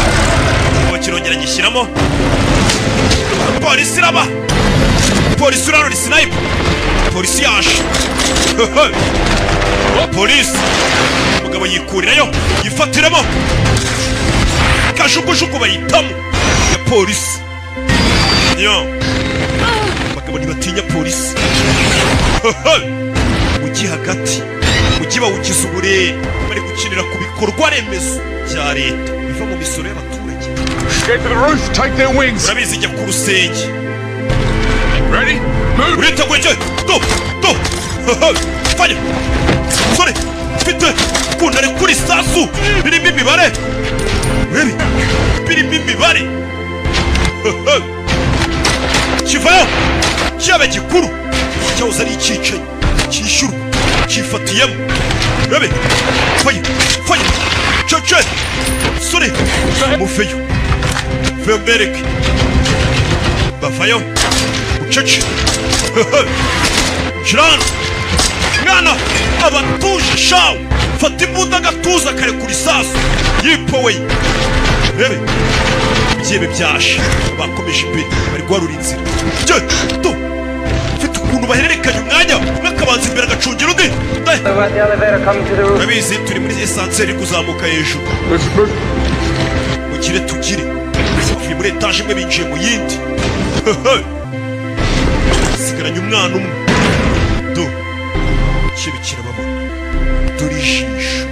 ngo kirongera gishyiramo polisi iraba polisi urarura sniper, polisi yaje, polisi. Umugabo yikurirayo yifatiramo kajugujugu bayitamo ya polisi yo. Abagabo ntibatinya polisi. Mujyi hagati, mujyi bawugize uburere, bari gukinira ku bikorwa remezo bya leta biva mu misoro y'abaturage. Get to the roof, take their wings. Urabizi, jya ku rusenge. Ready? Move! Uriteguye? Cye do do fanya sore mfite ukuntu ari kuri sasu birimo imibare, urebe birimo imibare kivayo cyaba gikuru cyahoze ari icyicanyi cyishyurwa cyifatiyemo. Urebe fanya fanya cece sore muveyo, veyo mbereke bavayo bucece jirana mwana abatuje shawu fata imbunda agatuza karekura isasu yipoweye. Rebe byebe byashe bakomeje imbere, bari guharura inzira. Jye tu mfite ukuntu bahererekanya umwanya, umwe akabanza imbere agacungira undi. Urabizi, turi muri ascenseur iri kuzamuka hejuru. Mugire tugire bavuye muri etaje imwe binjiye mu yindi, sigaranye umwana umwe do kibi kirababona, dore ijisho.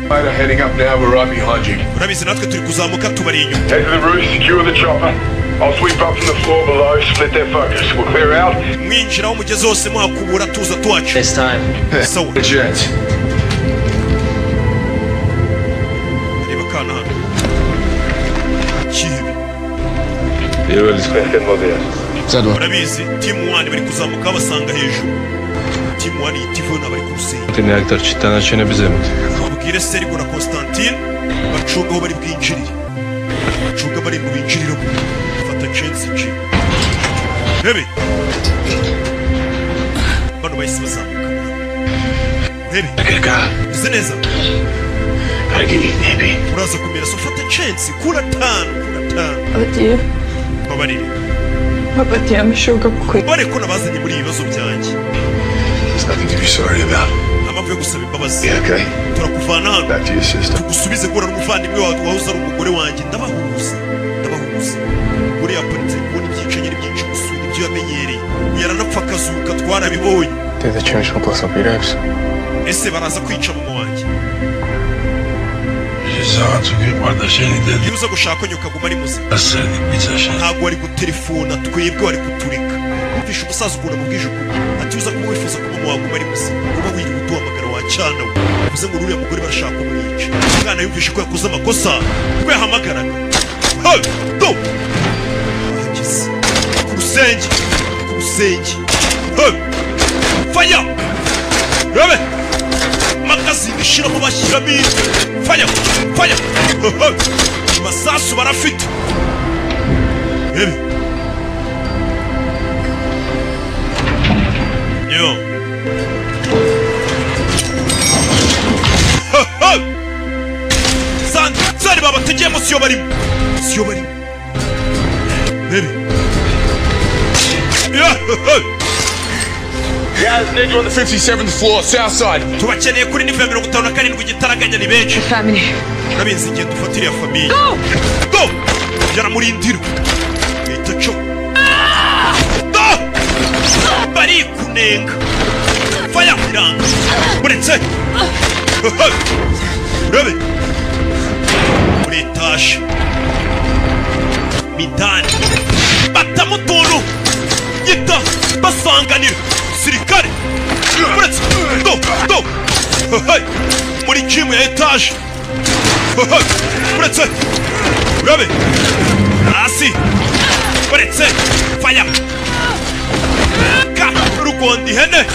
Mate are heading up now, we're right behind you. Urabizi, natwe turi kuzamuka tubari inyuma. Head to the roof, secure the chopper. I'll sweep up from the floor below, split their focus. We'll clear out. Mwinjira aho mugeze hose muhakubura, tuza tuhaca. This time. Sawa. A chance. Reba akana hano kibi. Urabizi, team 1 bari kuzamuka babasanga hejuru. Team 1 yitivuye bari ku rusenge. Konstantin დანარჩენები ზემოთ. Ubwire Sergo na Constantine bacunga aho bari bwinjirire, bacunga amarembo binjiriramo. Fata chance nje rebe bano bahise bazamuka, rebe meze neza. Uraza kumera so, fata chance, kura tanu, kura tanu. Adieu. Babarire. Papa, Bare ko nabazanye muri ibi bibazo byanjye. There's nothing to be sorry about. Nta mpamvu yo gusaba imbabazi. Yeah, okay. Turakuvana hano. Back to your sister. Tugusubize guhura n'umuvandimwe wawe wahoze ari umugore wanjye. Ndabahuza, ndabahuza. Umugore yaparitse ari kubona ibyicanyi ari byinshi gusura ibyo yamenyereye, yaranapfa akazuka, twarabibonye. Ese baraza kwica mama wanjye? Iyo uza gushaka ko aguma ari muzima, ntabwo wari gutelefona twebwe, wari kutureka. Wumvishe umusaza ukuntu amubwije ukuri, ati uza kuba wifuza ko mama waguma ari muzima, uba wiriwe uduhamagara wacana we. Bivuze ngo n'uriya mugore barashaka kumwica. Umwana yumvishe ko yakoze amakosa ubwo yahamagaraga. Hey, do ahageze ku rusenge, ku rusenge. Hey, fire, rebe magazine ishiramo, bashyiramo indi. Fire, fire. Masasu barafite, rebe yo. Zari babategeyemo, siyo barimo, siyo barimo, rebe. Yeah. Guys, need you on the 57th floor, south side. Tubakeneye kuri niveau ya 57 igitaraganya, ni benshi. Family. Urabizi, igihe dufata iriya famille. Go! Go! Yaramurindira ihita co do barikunenga faya iranga uretse urabe muri etaje midani batamo utuntu gita basanganira sirikare uretse do do muri gym ya etaje uretse urabe hasi uretse faya ka rugonda ihene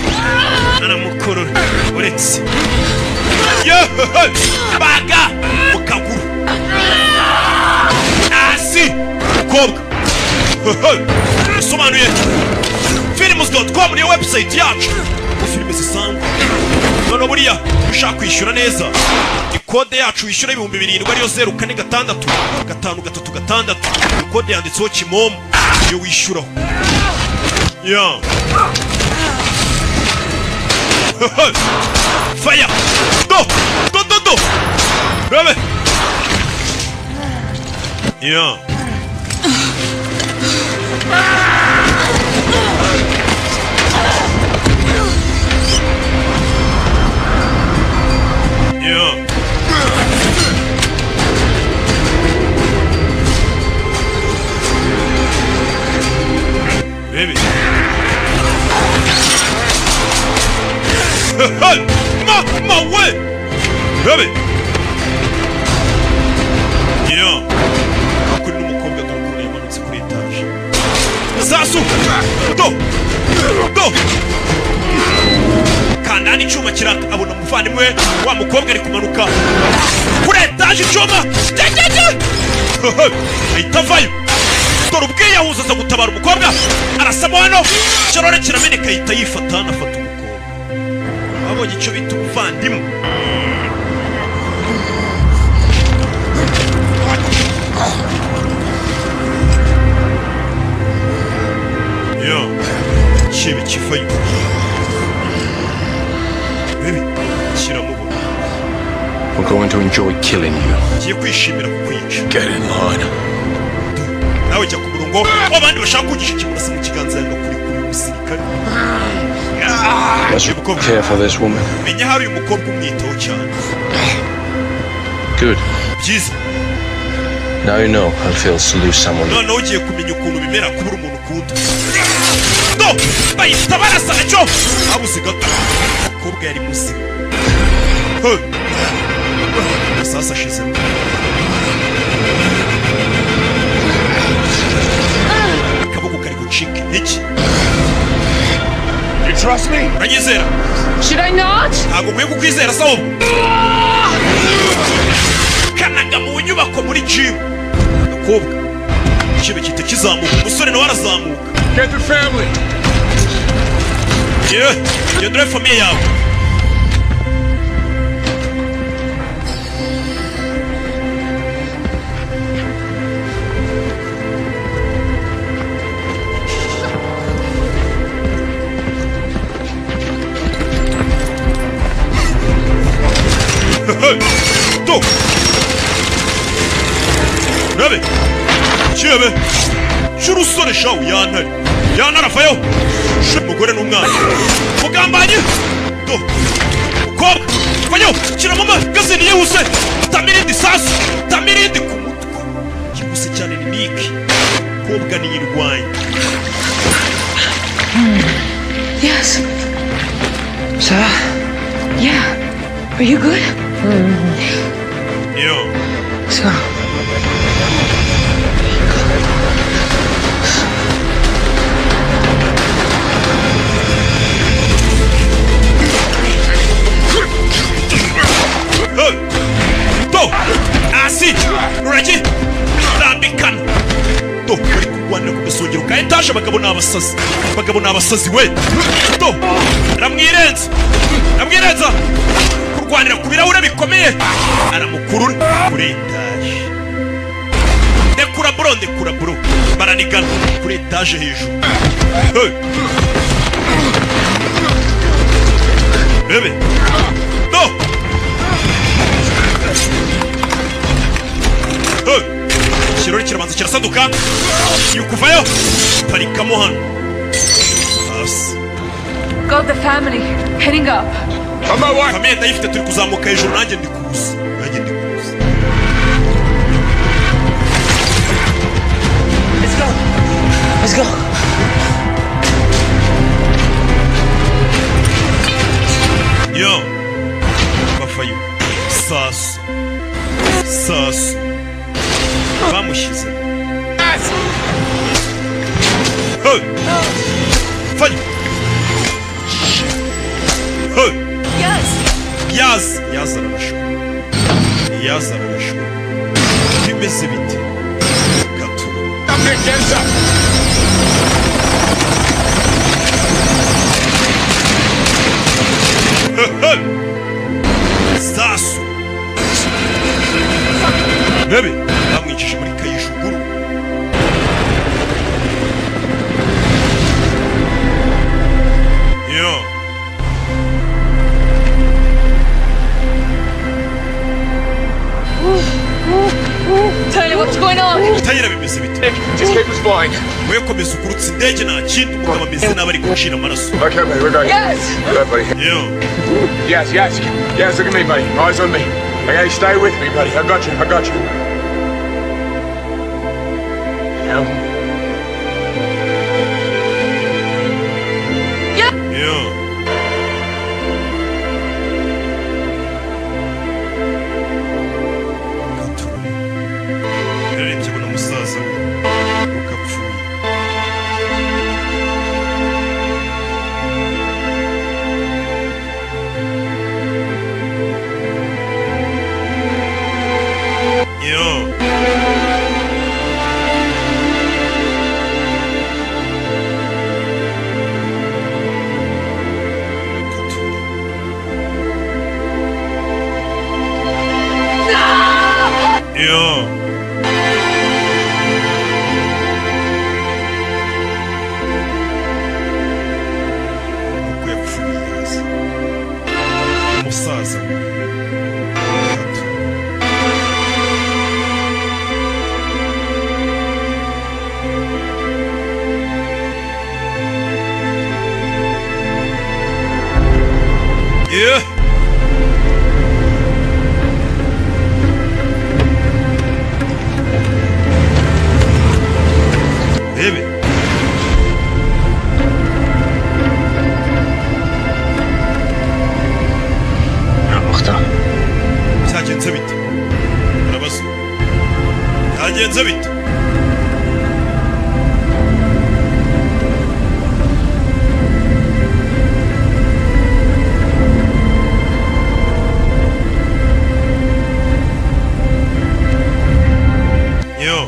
aramukurura uretse yehehe baga mu kaguru hasi mukobwa. Bisobanuye films.com niyo website yacu ko filime zisanzwe. None buriya ushaka kwishyura neza ni kode yacu wishyura 7000, ariyo 04665336. Iyo kode yanditseho Kimomo, iyo wishyuraho ya fire do do do do rabe ya. Yeah. Baby. Mama we! Baby. Yeah. Kuri n'umukobwa, dore ukuntu yamanutse kuri etaje. Sasu! Do! Do! Kanda n'icyuma kiraka, abona umuvandimwe we wa mukobwa ari kumanuka kuri etaje, icyuma cyacyaca ahita avayo. Dore ubwiyahuza aza gutabara umukobwa, arasamo hano, ikirore kirameneka, ahita yifata hano, afata umukobwa. Abonye icyo bita umuvandimwe. Yo, kibe kivayo. Baby, kiramubona. We're going to enjoy killing you. Ngiye kwishimira kukwica. Get in line. Nawe jya ku murongo w'abandi bashaka kugisha. Ikimurasa mu kiganza, yanga kuri kuri umusirikare. Let's care for this woman. Menya hari uyu mukobwa, umwitaho cyane. Good. Byiza. Now you know how it feels to lose someone. Noneho ugiye kumenya ukuntu bimera kubura umuntu ukunda. Do bahita barasa nacyo, habuze gato umukobwa yari muzima. He! Amasasu ashizemo. Akaboko kari gucika intege. You trust me? Uranyizera? Should I not? Ntabwo nkwiye kukwizera se ahubwo? Kanaga mu nyubako muri gym, agakobwa ikibe gihita kizamuka, umusore nawe arazamuka. Get the family. Yewe, genda urebe famille yawe. Do urabe kirebe cy'urusore shawu yantare yantare avayo umugore n'umwana mugambanyi. Do mukobwa vayo, shyiramo amagazini yihuse, tamirindi sasu, tamirindi ku mutwe yihuse cyane. Ni Niki mukobwa niyirwanya. Yes. Ça va? Yeah. Are you good? Yo. So. Hey! Do hasi ruragi rambikana. Do bari kurwanira ku gasongero ka etaje. Abagabo ni abasazi, abagabo ni abasazi we. Do ramwirenza, ramwirenza kurwanira ku birahure bikomeye, aramukurura kuri etaje. Ndekura bro, ndekura bro. Baranigana kuri etaje hejuru. Hey! Bebe no. Ikirori kirabanza kirasaduka, yukuvayo parikamo hano hasi. Got the family heading up. Famille ndayifite, turi kuzamuka hejuru, nanjye ndi kuza, nanjye ndi kuza. Let's go. Let's go. Yo bafayo sasu sasu bamushyize. Hey! Fayo. Hey! Yes. Yaz yaz ararashwe, yaz ararashwe, bimeze bite gato. Sasu bebe bamwicishe muri kayijuguru. Yo Tyler, what's going on? Tyler bimeze bite? Just keep us flying. We komeza ugurutse indege, nta kindi. Umugabo ameze nabi, ari gucira amaraso. Okay, buddy, we're going. Yes. Go, buddy. Yo. Yes, yes. Yes, look at me, buddy. Eyes on me. Okay, stay with me, buddy. I got you. I got you. Yeah. Yeah. Yarebye abona musaza we uko apfuye. Yo. Yo. Uko yapfuye yaza umusaza we. Yeah. Baby. Byagenze bite? Arabaza. Byagenze bite? Yo.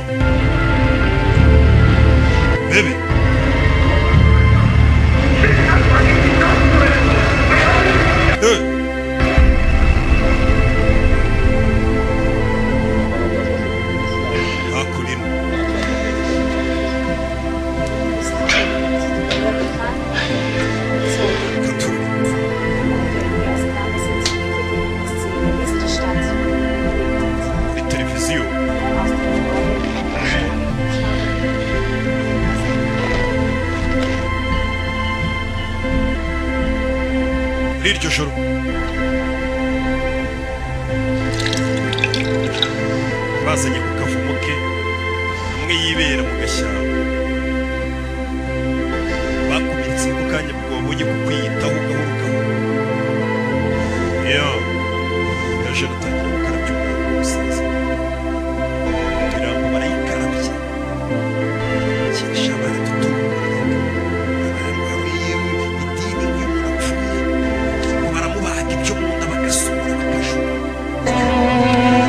Baby. Hey. Hakurino. Katurino. Kuri televiziyo. Muri iryo joro bazanye ku kavumo ke, umwe yibera mu gashyamba. Bakomeretse ku kanya ubwo babonye ku kwiyitaho gahoro gahoro. Yo yaje atangira gukarabya umwana w'umusaza. Imirambo barayikarabya, kirasha baratutunguraga. Abantu idini nk'iyo umuntu apfuye ngo baramubaga ibyo mu nda bagasohora bakajugunya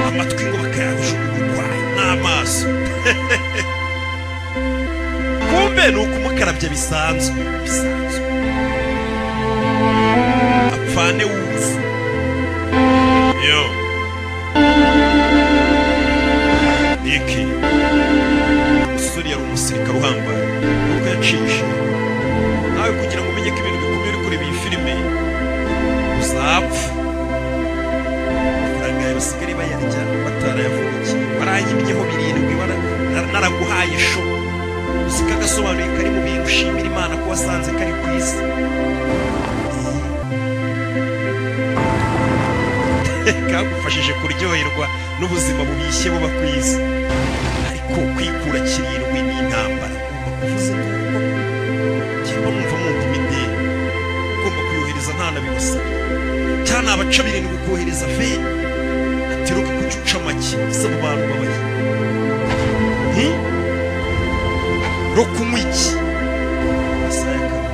amatwi, ngo bakayajugunya ukwayo n'amaso. Kumbe ni ukumukarabya bisanzwe bisanzwe, apfane wuzu. Yo Niki umusore yari umusirikare uhambaye, nuko yacishe nawe kugira ngo umenye ko ibintu bikomeye uri kureba iyi filime. Kabaye sho uzi ko agasobanuye kari mu bintu ushimira Imana ko wasanze kari ku isi. Kagufashije kuryoherwa n'ubuzima bubishye buba ku isi. Ariko kwikura kirindwi ni intambara. Ugomba kuvuza induru cyangwa mwumva mwumva imideli, ugomba kuyohereza ntanabibasabye, cyangwa nabaca birindwi ukohereza feni ati roke kuki uca make ese abo bantu babaye roke unywa iki amasaha y'akabari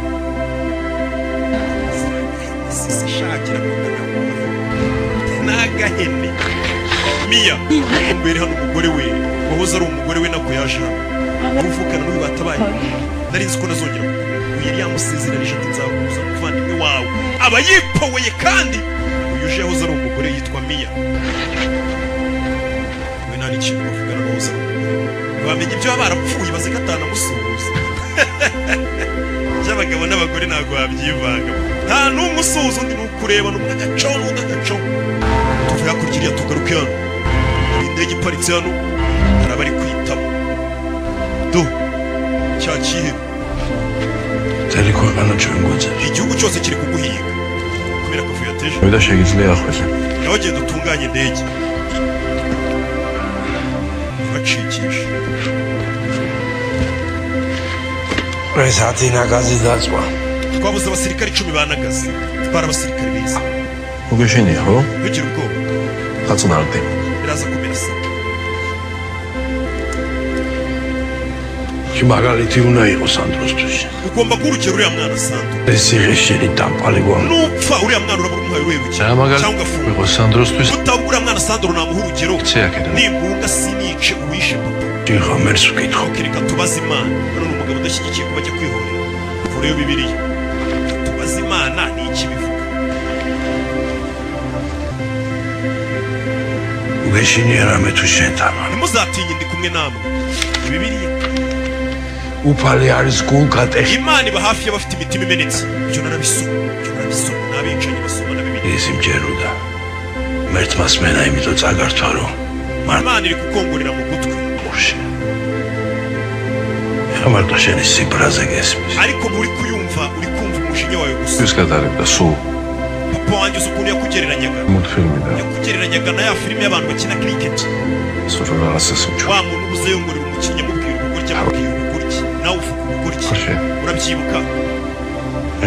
sisi shakira kuganagura n'agahene. Miya mbere hano umugore we wahoze ari umugore we nako yaje hano uvukana n'uyu batabaye. Nari nzi ko nazongera kukubona. Yari yamusezeranije ati nzaguhuza n'umuvandimwe wawe, aba yipoweye. Kandi uyu uje yahoze ari umugore yitwa Miya, we nta n'ikintu bavugana n'uwahoze ari umugore we. Bamenya ibyo baba barapfuye baze ko atanamusuhuza. By'abagabo n'abagore ntabwo babyivanga, nta n'umwe usuhuza undi, ni ukureba n'umwe agacaho n'undi agacaho. Tuvuye hakurya iriya tugaruke hano, hari indege iparitse hano, hari abari kwitamo do cya kihebe. მთელი ქვეყანა ჩვენ გვაძებს. Igihugu cyose kiri kuguhiga kubera akavuyo yateje. მე და შეგიძლია ახვეწე. Nawe genda utunganye indege ntibacikishe. ეს 10 ნაგაზი დაწვა. Twabuze abasirikare 10 ba Nagazi, bari abasirikare beza. უგეშინია ხო? Ntugire ubwoba. გაწნარდი. Biraza kumera sawa. კი მაგალითი უნდა იყოს სანდროსთვის. Ugomba guha urugero uriya mwana Sandro. ეს იღე შენი დამპალი გვამ. Nupfa uriya mwana uraba umuhaye uruhe rugero? რა მაგალითი Cyangwa ugafunga. იყოს სანდროსთვის? Utabwa uriya mwana Sandro namuha urugero. იცი აქედან. Nimpunga sinice uwishe papa. შენ ღამერს ვკითხო. Ok, reka tubaze Imana. Hano ni umugabo udashyigikiye kuba ajya kwihorera. Kureyo Bibiliya. Tubaze Imana ni iki bivuga. უგეშინია რამე თუ შენ თამარ. Ntimuzatinye ndi kumwe namwe. Bibiliya. უფალი არის გულგატეხი. Imana iba hafi y'abafite imitima imenetse. Ibyo narabisoma. Ibyo narabisoma. N'abicanyi basoma na Bibiliya. ის იმჯეროდა. მერტმა სმენა, იმიტომ წაგართვა რომ Imana iri kukongorera mu gutwi. მარტოში. ეხა მარტო შენი სიბრაზე გესმის. Ariko nturi kuyumva, uri kumva umujinya wawe gusa. ის გადარებდა სულ Papa wanjye uzi ukuntu yakugereranyaga. მულტფილმიდან. Yakugereranyaga na ya filime y'abantu bakina cricket. სხვა რომ რაღაცას უჩვენ. Wa muntu ubuze yongorera umukinnyi amubwira ubugoryi, amubwira ubugoryi, nawe uvuga ubugoryi. ხარ Urabyibuka?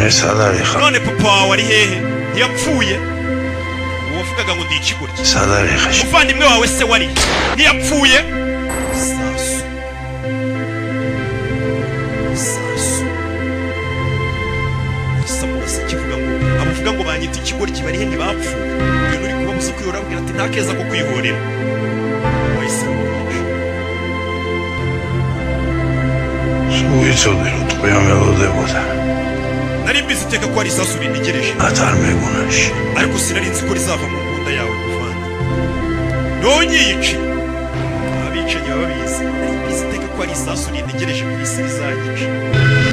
ეს სად არის ხა? None papa wawe ari hehe? Ntiyapfuye? Uwavugaga ngo ndi ikigoryi. სად არის ხა? Umuvandimwe wawe se wari ntiyapfuye? Sasu sasu samurasa kivuga ngo abavuga ngo banyita ikigoryi barihe ntibapfuye. Ibintu uri kubabuza kwihorera abwira ati nta keza ko kwihorera. Wahise bamwica. სულ იცოდი რომ ტყვია მელოდებოდა. Nari mbizi iteka ko hari isasu rintegereje. რაც არ მეგონა შენ. Ariko sinari nzi ko rizava mu mbunda yawe muvandi. Ntunyice. Abicanyi baba babizi. Nari mbizi iteka ko hari isasu rintegereje ku isi rizanyica.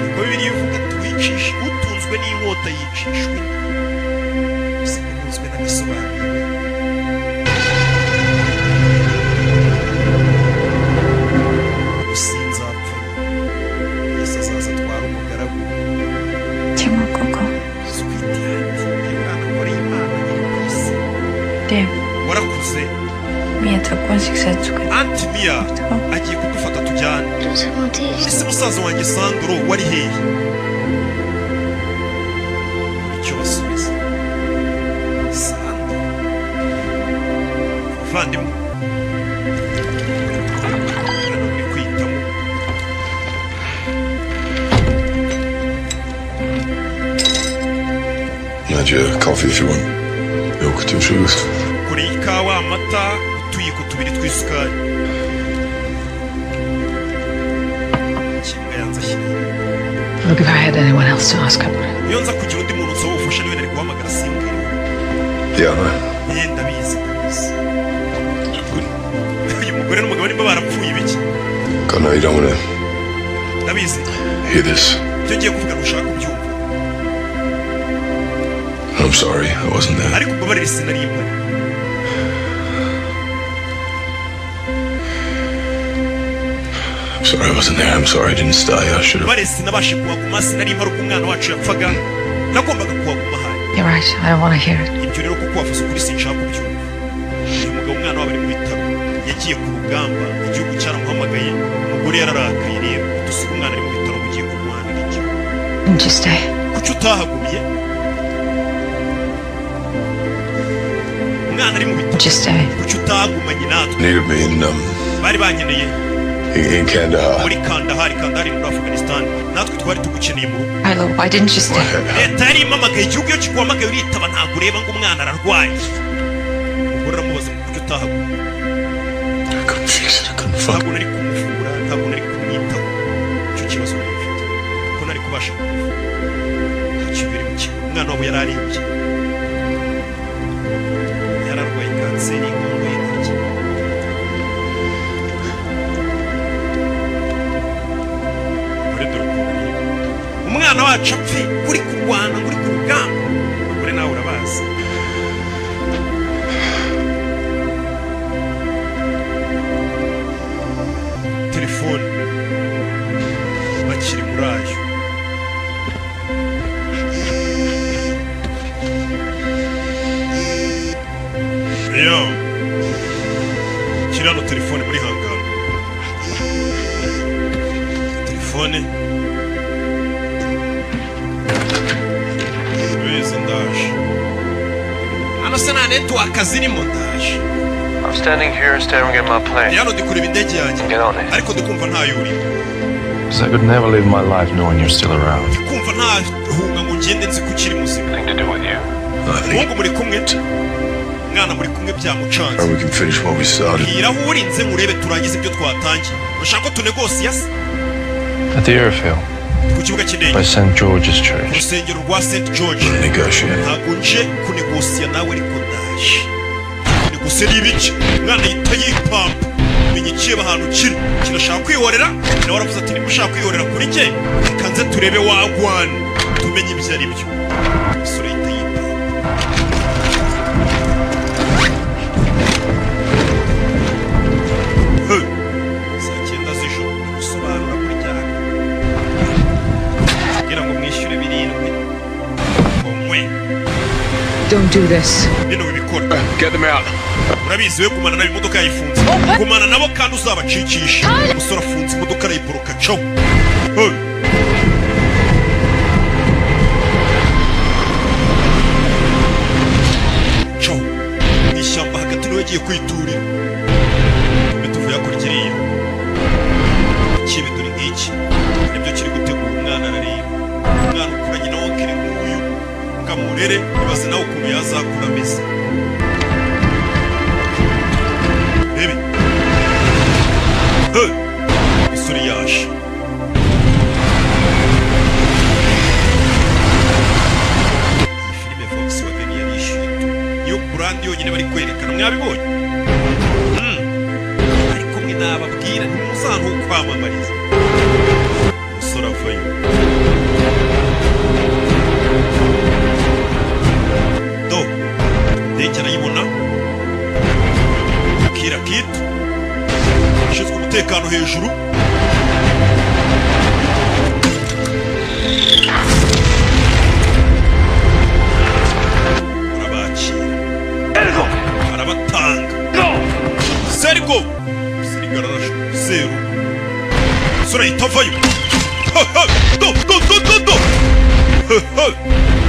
Niko Bibiliya ivuga twicishe utunzwe n'inkota yicishwe. Gusa utunzwe n'agasobanuro. Sinzapfa. Yesu azaza atwara umugaragu. ჩემო კოკო. Sweetheart, yewe urakoreye Imana nyiri ku isi. დემ, Warakuze. მია თაგვას იქსაც უკეთ. Anti Mia agiye kudufata tujyane. Ese musaza wanjye Sandro wari hehe? Icyo basubiza. Sandro. Muvandimwe. Hano uri kwitamo. Had your coffee if you want. Milk, two sugars. Koreye ikawa, amata, utuyiko tubiri tw'isukari. Kimwe yanze ashyira. Look, if I had anyone else to ask, I would. Iyo nza kugira undi muntu nsaba ubufasha niwe nari guhamagara simbwire. Yeah, I know. Eh, ndabizi ndabizi. Uyu mugore n'umugabo nimba barapfuye ibiki? God, no, you don't want to Ndabizi. hear this. Ibyo ngiye kuvuga ntushaka kubyumva. I'm sorry, I wasn't there. Ariko umbabarire sinari mpari. I'm Sorry I wasn't there. I'm sorry I didn't stay. I should have. Bare sinabashe kuhaguma, sinari mpari ubwo umwana wacu yapfaga, nagombaga kuhaguma hari. You're right. I don't want to hear it. Ibyo rero kuko wavuze ukuri, sinshaka kubyumva. Uyu mugabo, umwana wabo ari mu bitaro, yagiye ku rugamba, igihugu cyaramuhamagaye. Umugore yararakaye rero, dusiga umwana ari mu bitaro, mugiye kurwanira igihugu. Didn't you stay? Kuki utahagumiye umwana ari mu bitaro? Didn't you stay? Kuki utahagumanye natwe? Needed me in Bari bankeneye in Kandahar. muri Kandahari. Kandahari muri Afghanistan. Natwe twari tugukeneye mu rugo. Tyler, why didn't you stay? Leta yari impamagaye. Igihugu iyo kiguhamagaye uritaba, ntabwo ureba ngo umwana ararwaye. Umugore aramubaza ngo kuki utahagumye? I couldn't fix it. I couldn't fuck. Ntabwo nari kumuvura, ntabwo nari kumwitaho. Icyo kibazo nari mfite ko nari kubasha kumuvura. Nta kibiri mu kigo, umwana wabo yari arembye, yari arwaye kanseri y'inkondo y'intoryi. Dore dore ukuntu areba umwana wacu apfe uri kurwana, uri ku rugamba. Abagore nawe urabazi. Telefone bakiri muri ayo. Yo kiri hano, telefone muri hangano, telefone wese. Ndaje hano se, nta network zirimo, ndaje. I'm standing here staring at my plane. Hano ndi kureba indege yanjye. Get on it. Ariko ndi kumva ntayurimo. Because I could never live my life knowing you're still around. Ndi kumva ntahunga ngo ngende nzi ko ukiri muzima. Nothing to do with you. Umuhungu muri kumwe, umwana muri kumwe, byamucanze. We can finish what we started. Bwira aho urinze murebe turangize ibyo twatangiye. Urashaka ko tunegosiya se? At the airfield. Ku kibuga cy'indege. By St. George's Ku Church. rusengero rwa St George. Negotiate. Ntabwo nje kunegosiya nawe, ariko ndaje. Kunegosiya ni ibiki? Umwana yita yipampa, menya ikireba ahantu kiri, kirashaka kwihorera. Nawe aravuze ati: "Niba ushaka kwihorera kuri njye, reka nze turebe wagwana, tumenye ibyo ari byo." Umusore yita yipampa. Hey! Saa 9 z'ijoro, gusobanura kuryana kugira ngo mwishyure 7 ngo Don't do this. Bino wibikora. Get them out. Urabizi we, gumana nabo, imodoka yayifunze, gumana nabo kandi uzabacikisha. Umusore afunze imodoka, arayiboroka, caho. Hey! Caho mu ishyamba hagati, niwe yagiye kwiturira. Tube tuvuye hakurya iriya kibe, dore ngiki nibyo kiri gutegura. Umwana arareba, umwana ukuranye na wonkere nk'uyu ngo amurere, ibaze nawe ukuntu yazakura ameze. Rebe. Hey! Umusore yaje. Iyi filime Volkswagen yarishyuye tu, niyo brand yonyine bari kwerekana, mwabibonye. Ariko mwe nababwira ntimuzantu kwamamariza. Umusore avayo, do indege arayibona, kira kitu ushinzwe umutekano hejuru. Arabakira, arabatanga. Sergo Sergo ararashe zeru. Umusore ahita avayo. Ha, ha! Do do do do do. Ha, ha!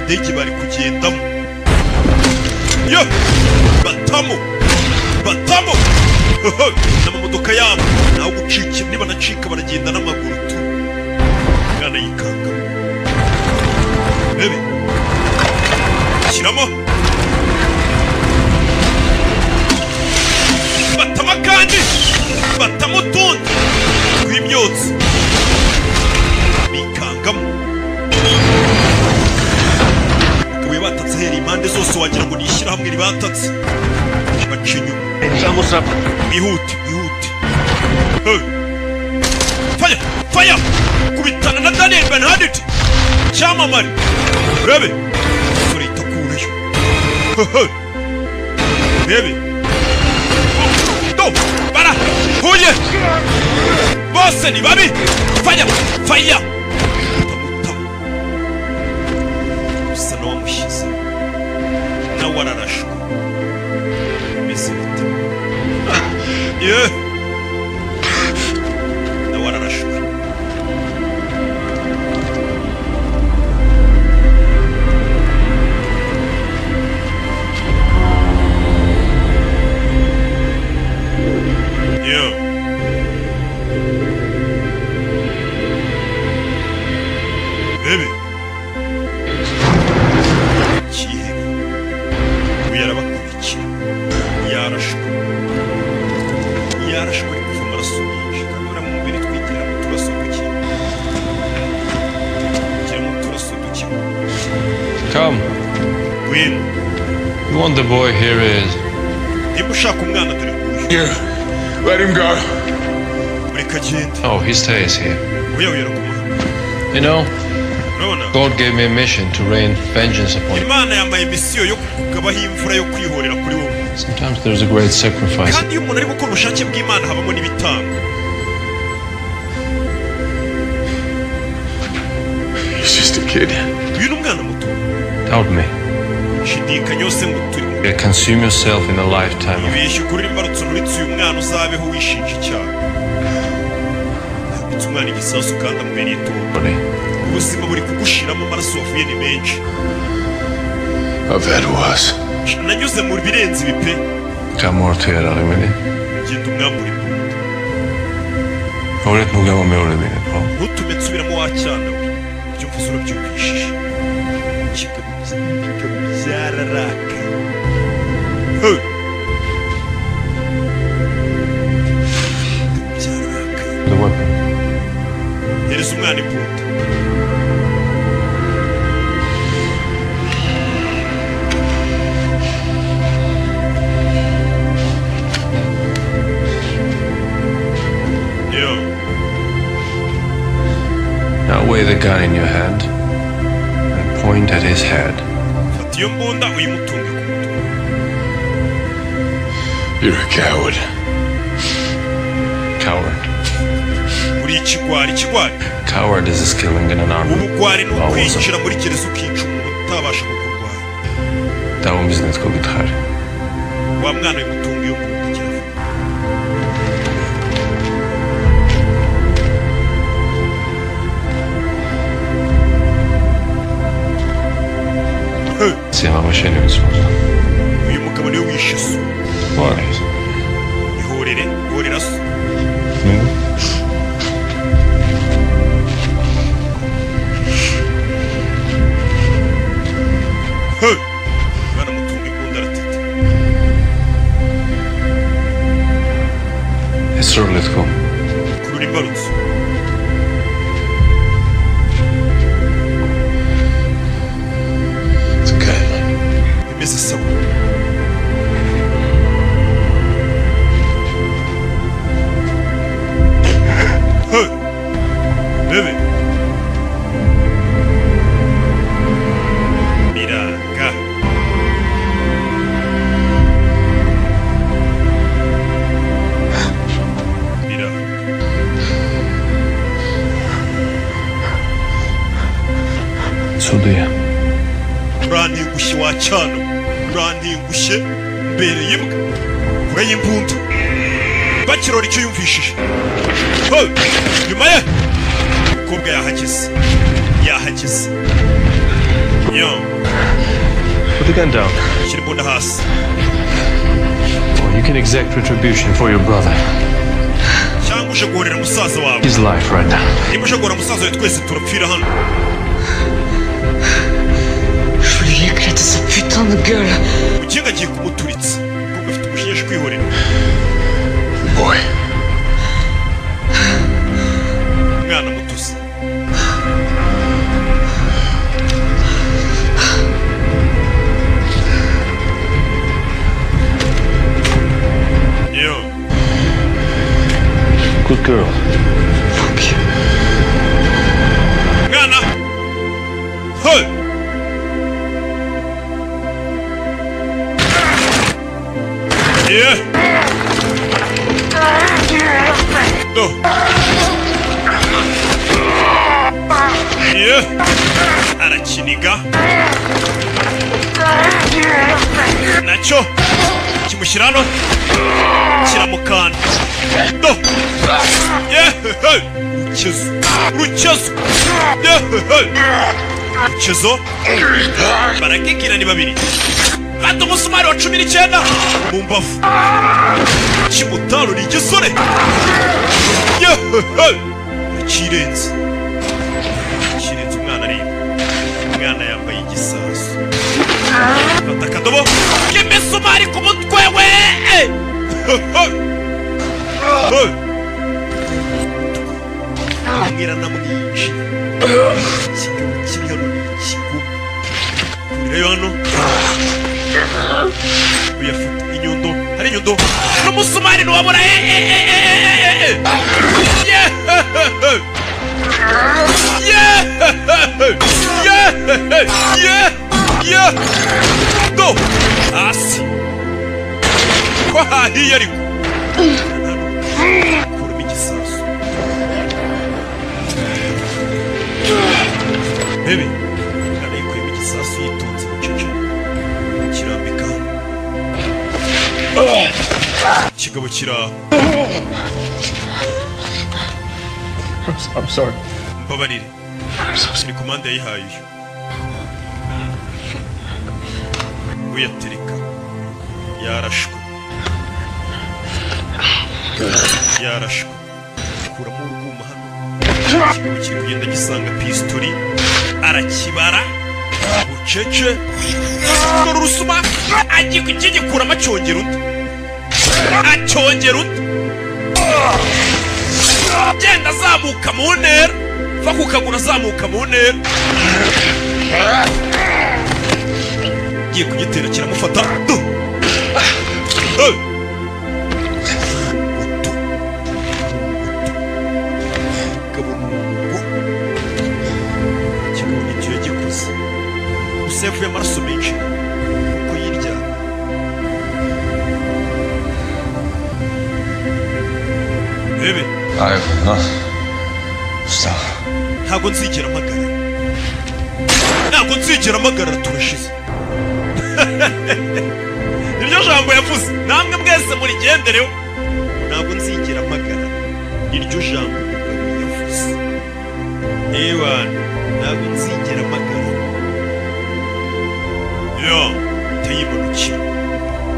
Indege bari kugendamo yo, batamo batamo. Ha, ha! N'amamodoka yabo naho gucika, niba nacika baragenda n'amaguru tu. Umwana yikanga, bebe shyiramo, batamo kandi batamo utundi tw'imyotsi, bikangamo. Akabuye batatse ahereye impande zose, wagira ngo ni ishyirahamwe ribatatse, baca inyuma. Mwihute, mwihute. Hey! Fire, fire! Kubitana na Daniel Bernhardt, cyamamare. Urebe umusore yita akurayo. Rebe do barahuye. Bose Bose ni babi. Faya, faya. Usa n'uwamushyize, nawe ararashwe. Bimeze bite? Ye, nawe ararashwe. Yeah. Baby. Kihebe. Uyu arabakurikira. Yarashwe. Yarashwe, ari kuva amaraso menshi. Kandi uriya mu mubiri twigira mu turaso duke. Twigira mu turaso duke. Come. Ngwino. You want the boy, here he is. Niba ushaka umwana, dore nguyu. Here. Let him go. Mureka agende. Oh, he stays here. Oya, oya, araguma. You know, Urabona? God gave me a mission to rain vengeance upon you. Imana yambaye misiyo yo kukugabaho imvura yo kwihorera kuri wowe. Sometimes there's a great sacrifice. Kandi iyo umuntu ari gukora ubushake bw'Imana, habamo n'ibitambo. He's just a kid. Uyu ni umwana muto. Doubt me. Shidikanya yose ngo turi You consume yourself in a lifetime of Ibeshye ukuri, imbarutso ururitse uyu mwana, uzabeho wishinja icyaha. Yambitse umwana igisasu kandi amubereye itungo. body. Ubuzima buri kugushiramo, amaraso wavuye ni menshi. I've had worse. Nanyuze mu birenze ibi pe. გამორთიერაღიმენი. Genda umwambure imbunda. ორი მოგამომეორებინე, ხო? Ntutume nsubiramo wa cyana we. Ibyo mvuze urabyumvishije? Ikigabo, ibigabo byararakaye. Hey! Ibigabo byararakaye. The weapon. Hereza umwana imbunda. Yo. Now weigh the gun in your hand and point at his head. Fata iyo mbunda uyimutunge ku mutwe. You're a coward. Coward. Uri ikigwari, ikigwari. Coward is killing in an army. Ubugwari ni ukwinjira muri gereza ukica umuntu utabasha kukurwanya. დაუმიზნეთ გოგითხარი. Wa mwana we, mutunga iyo mbunda kiravuga. სიამამა შენი ვიცმოდა. Uyu mugabo niwe wishe so. What? Ihorere, ihorera so. Hey! Umwana mutunga imbunda aratete. ესროლეთ ხო? Kurura imbarutso. It's okay. Bimeze sawa. Hey! Bebe. Biranga. Biranga. ცუდია. Urantengushye wa cyana, urantengushye mbereye imbwa. Kure y'imbunda bakirora icyo yumvishije. Hey! Nyuma ye umukobwa yahageze, yahageze yo. Put the gun down. Shyira imbunda hasi. Or you can exact retribution for your brother. Cyangwa uje guhorera musaza wawe? His life right now. Niba uje guhora musaza wawe, twese turapfira hano. Je voulais éclater sa putain de gueule. Mukinga agiye kumuturitsa. Umukobwa afite umujinya aje kwihorera. Boy. Umwana mutozi. Yo. Good girl. Fuck you. Mwana. Hey! Yeah. Do. Yeah. Arakiniga nacyo kimushyira hano, kiramukanda do. Yeah. Urukezo, urukezo. Yeah. Urukezo barakikira, ni babiri. Fata umusumari wa 19 mu mbavu, kimutarura igisore. Yeah. Kirenze, kirenze. Umwana areba, umwana yambaye igisasu. Fata akadobo k'imisumari ku mutwe we. Umwira namwinjira. Ikigabo kiri hano ni ikigo kurirayo hano. Uyafata inyundo, hari inyundo n'umusumari ntiwabura. Yeah! Yeah! Yeah! Yeah! Yeah! Go! Hasi! Ko hahiye ariko! Kuramo igisasu. Bebe, umwana yikuyemo igisasu yitonze bucece. Kirambika hano. Ikigabo kiraho. I'm sorry. Mbabarire. Ni komande yayihaye uyu. Uyatereka. Yarashwe. Yarashwe. Kuramo urwuma hano. Ikigabo kiri kugenda gisanga pistori. Arakibara. Bucece. Dore urusuma. Agiye kugikuramo, acyongera undi. Acyongera undi. Genda azamuka mu ntera. Va ku kaguru azamuka mu ntera. Agiye kugitera kiramufata. Du! Hey! Utu. Kigabo ni urugo. Kigabo nicyo yagikoze. Gusa yavuye amaraso menshi. Uko yirya. Bebe. I will not stop. Ntabwo nzigera mpagarara, ntabwo nzigera mpagarara, turashize. Iryo jambo yavuze namwe mwese murigendereho, ntabwo nzigera mpagarara. Iryo jambo umugabo yavuze, ewana, ntabwo nzigera mpagarara. Yo tayimanukira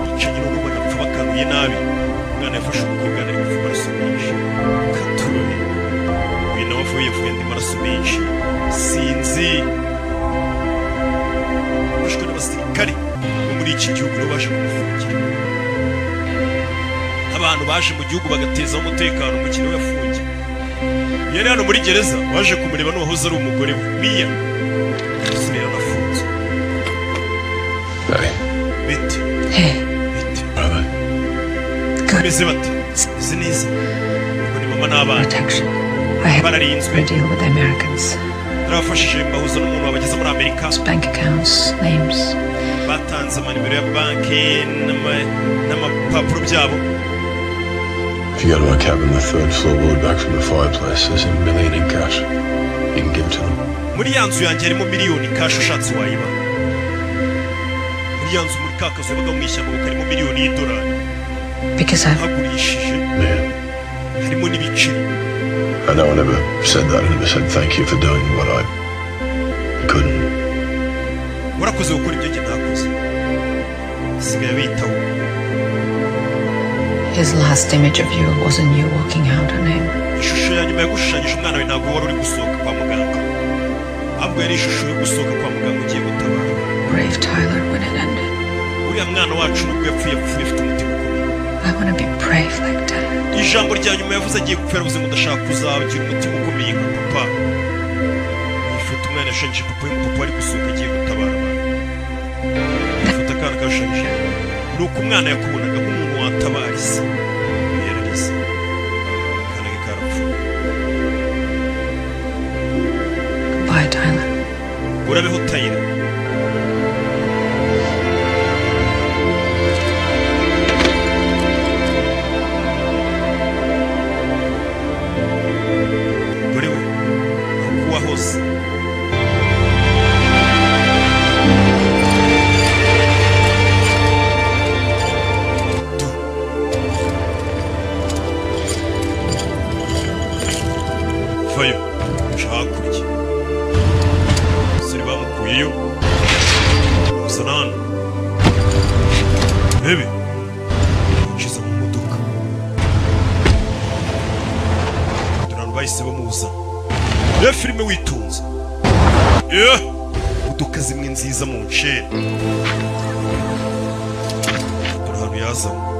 yica nyine, ubu banapfa bakanuye nabi. Umwana yafashe umukobwa, ari kuva amaraso menshi katurore. Uyu nawe avuye, yavuye andi maraso menshi. Sinzi, afashwe n'abasirikare bo muri iki gihugu, nabo baje kumufungira. Abantu baje mu gihugu bagatezaho umutekano, umukino we yafungiwe. Yari hano muri gereza, waje kumureba n'uwahoze ari umugore we Miya. Umusore yaranafunzwe. Daddy. Bite? Hey. Bite? Brother. Bimeze bate? Meze neza. Ngo ni mama n'abana. Protection. I have Bararinzwe. a deal with the Americans. Narabafashije mbahuza n'umuntu wabageza muri Amerika. Bank accounts, names. Batanze amanimero ya banki n'amapapuro byabo. If you go to my cabin, the third floorboard back from the fireplace, there's $1 million in cash. You can give it to them. Muri ya nzu yanjye harimo miliyoni cash, ushatse wayiba. Muri ya nzu, muri ka kazu yabaga mu ishyamba, ngo karimo miliyoni y'idolari. Because I've Hagurishije. Yeah. Harimo n'ibiceri. I know I never said that. I never said thank you for doing what I couldn't. Warakoze gukora ibyo njye ntakoze. Sigaye bitaho. His last image of you wasn't you walking out on him. Ishusho ya nyuma yagushushanyije umwana we ntabwo wari uri gusohoka kwa muganga, ahubwo yari ishusho yo gusohoka kwa muganga ugiye gutabara abantu. Brave Tyler when it ended. Uriya mwana wacu nubwo yapfuye, yapfuye afite umutima ukomeye. I want to be brave like Dad. Ijambo rya nyuma yavuze agiye gupfa, yaravuze ngo ndashaka kuzagira umutima ukomeye nka papa. Ifoto umwana yashushanyije papa we, papa ari gusohoka agiye gutabara abantu. Ifoto akana kashushanyije ni uko umwana yakubonaga nk'umuntu watabara isi. Yararize, akana ke karapfuye. Goodbye, Tyler. Urabeho, Tyler. Dore we uko wahoze. Vayo aca hakurya. Umusore bamukuyeyo, gusa na hano bebe yinjiza mu modoka. Dore ahantu bahise bamuzana. Reba filime witunze. Yeah! Imodoka zimwe nziza mu ncere. Dore ahantu yazanywe.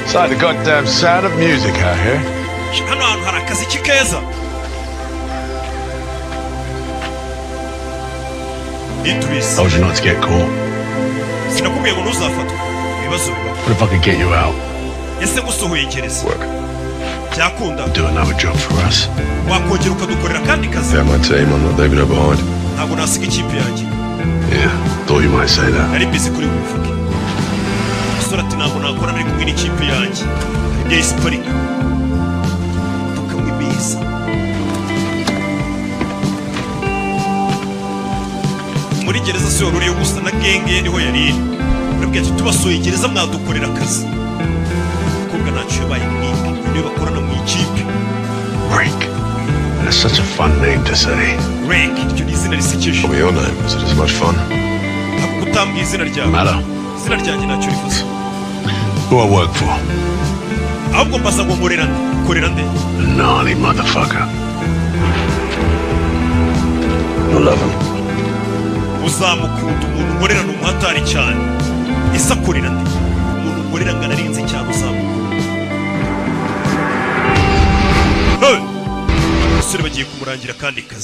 It's like the goddamn Sound of Music out here. Hano hantu hari akaziki keza. Idris. Told you not to get caught. Sinakubwiye ngo ntuzafatwe? Ibibazo bibaho. What if I could get you out? Ese ngusohoye gereza byakunda? Do another job for us. Wakongera ukadukorera akandi kazi? Yeah, my team. I'm not leaving her behind. Ntabwo nasiga ikipe yanjye. Yeah, thought you might say that. Nari mbizi kuri bubivuge. Umusore ati: "Ntabwo nakora nari kumwe n'ikipe yanjye." Yahise iparika imodoka meza muri gereza. Si wari uriyo gusa, na gang ye niho yari iri. Urabwira ati: "Tubasuye gereza, mwadukorera akazi?" Umukobwa ntacyo yabaye. Nick niwe bakorana mu ikipe. Rake. That's such a fun name to say. Rake, iryo ni izina risekeje. Tell me your name. Is it as much fun? Ntabwo kutambwira izina ryawe. Matter. Izina ryanjye ntacyo rivuze. Who I work for? Ahubwo mbaza ngo nkorera nde? Korera nde? A gnarly motherfucker. You'll love him. Uzamukunda. Umuntu nkorera ni umuhatari cyane. Ese akorera nde? Umuntu nkorera ngo ararenze cyane, uzamukunda. Hey! Abasore bagiye kumurangira akandi kazi.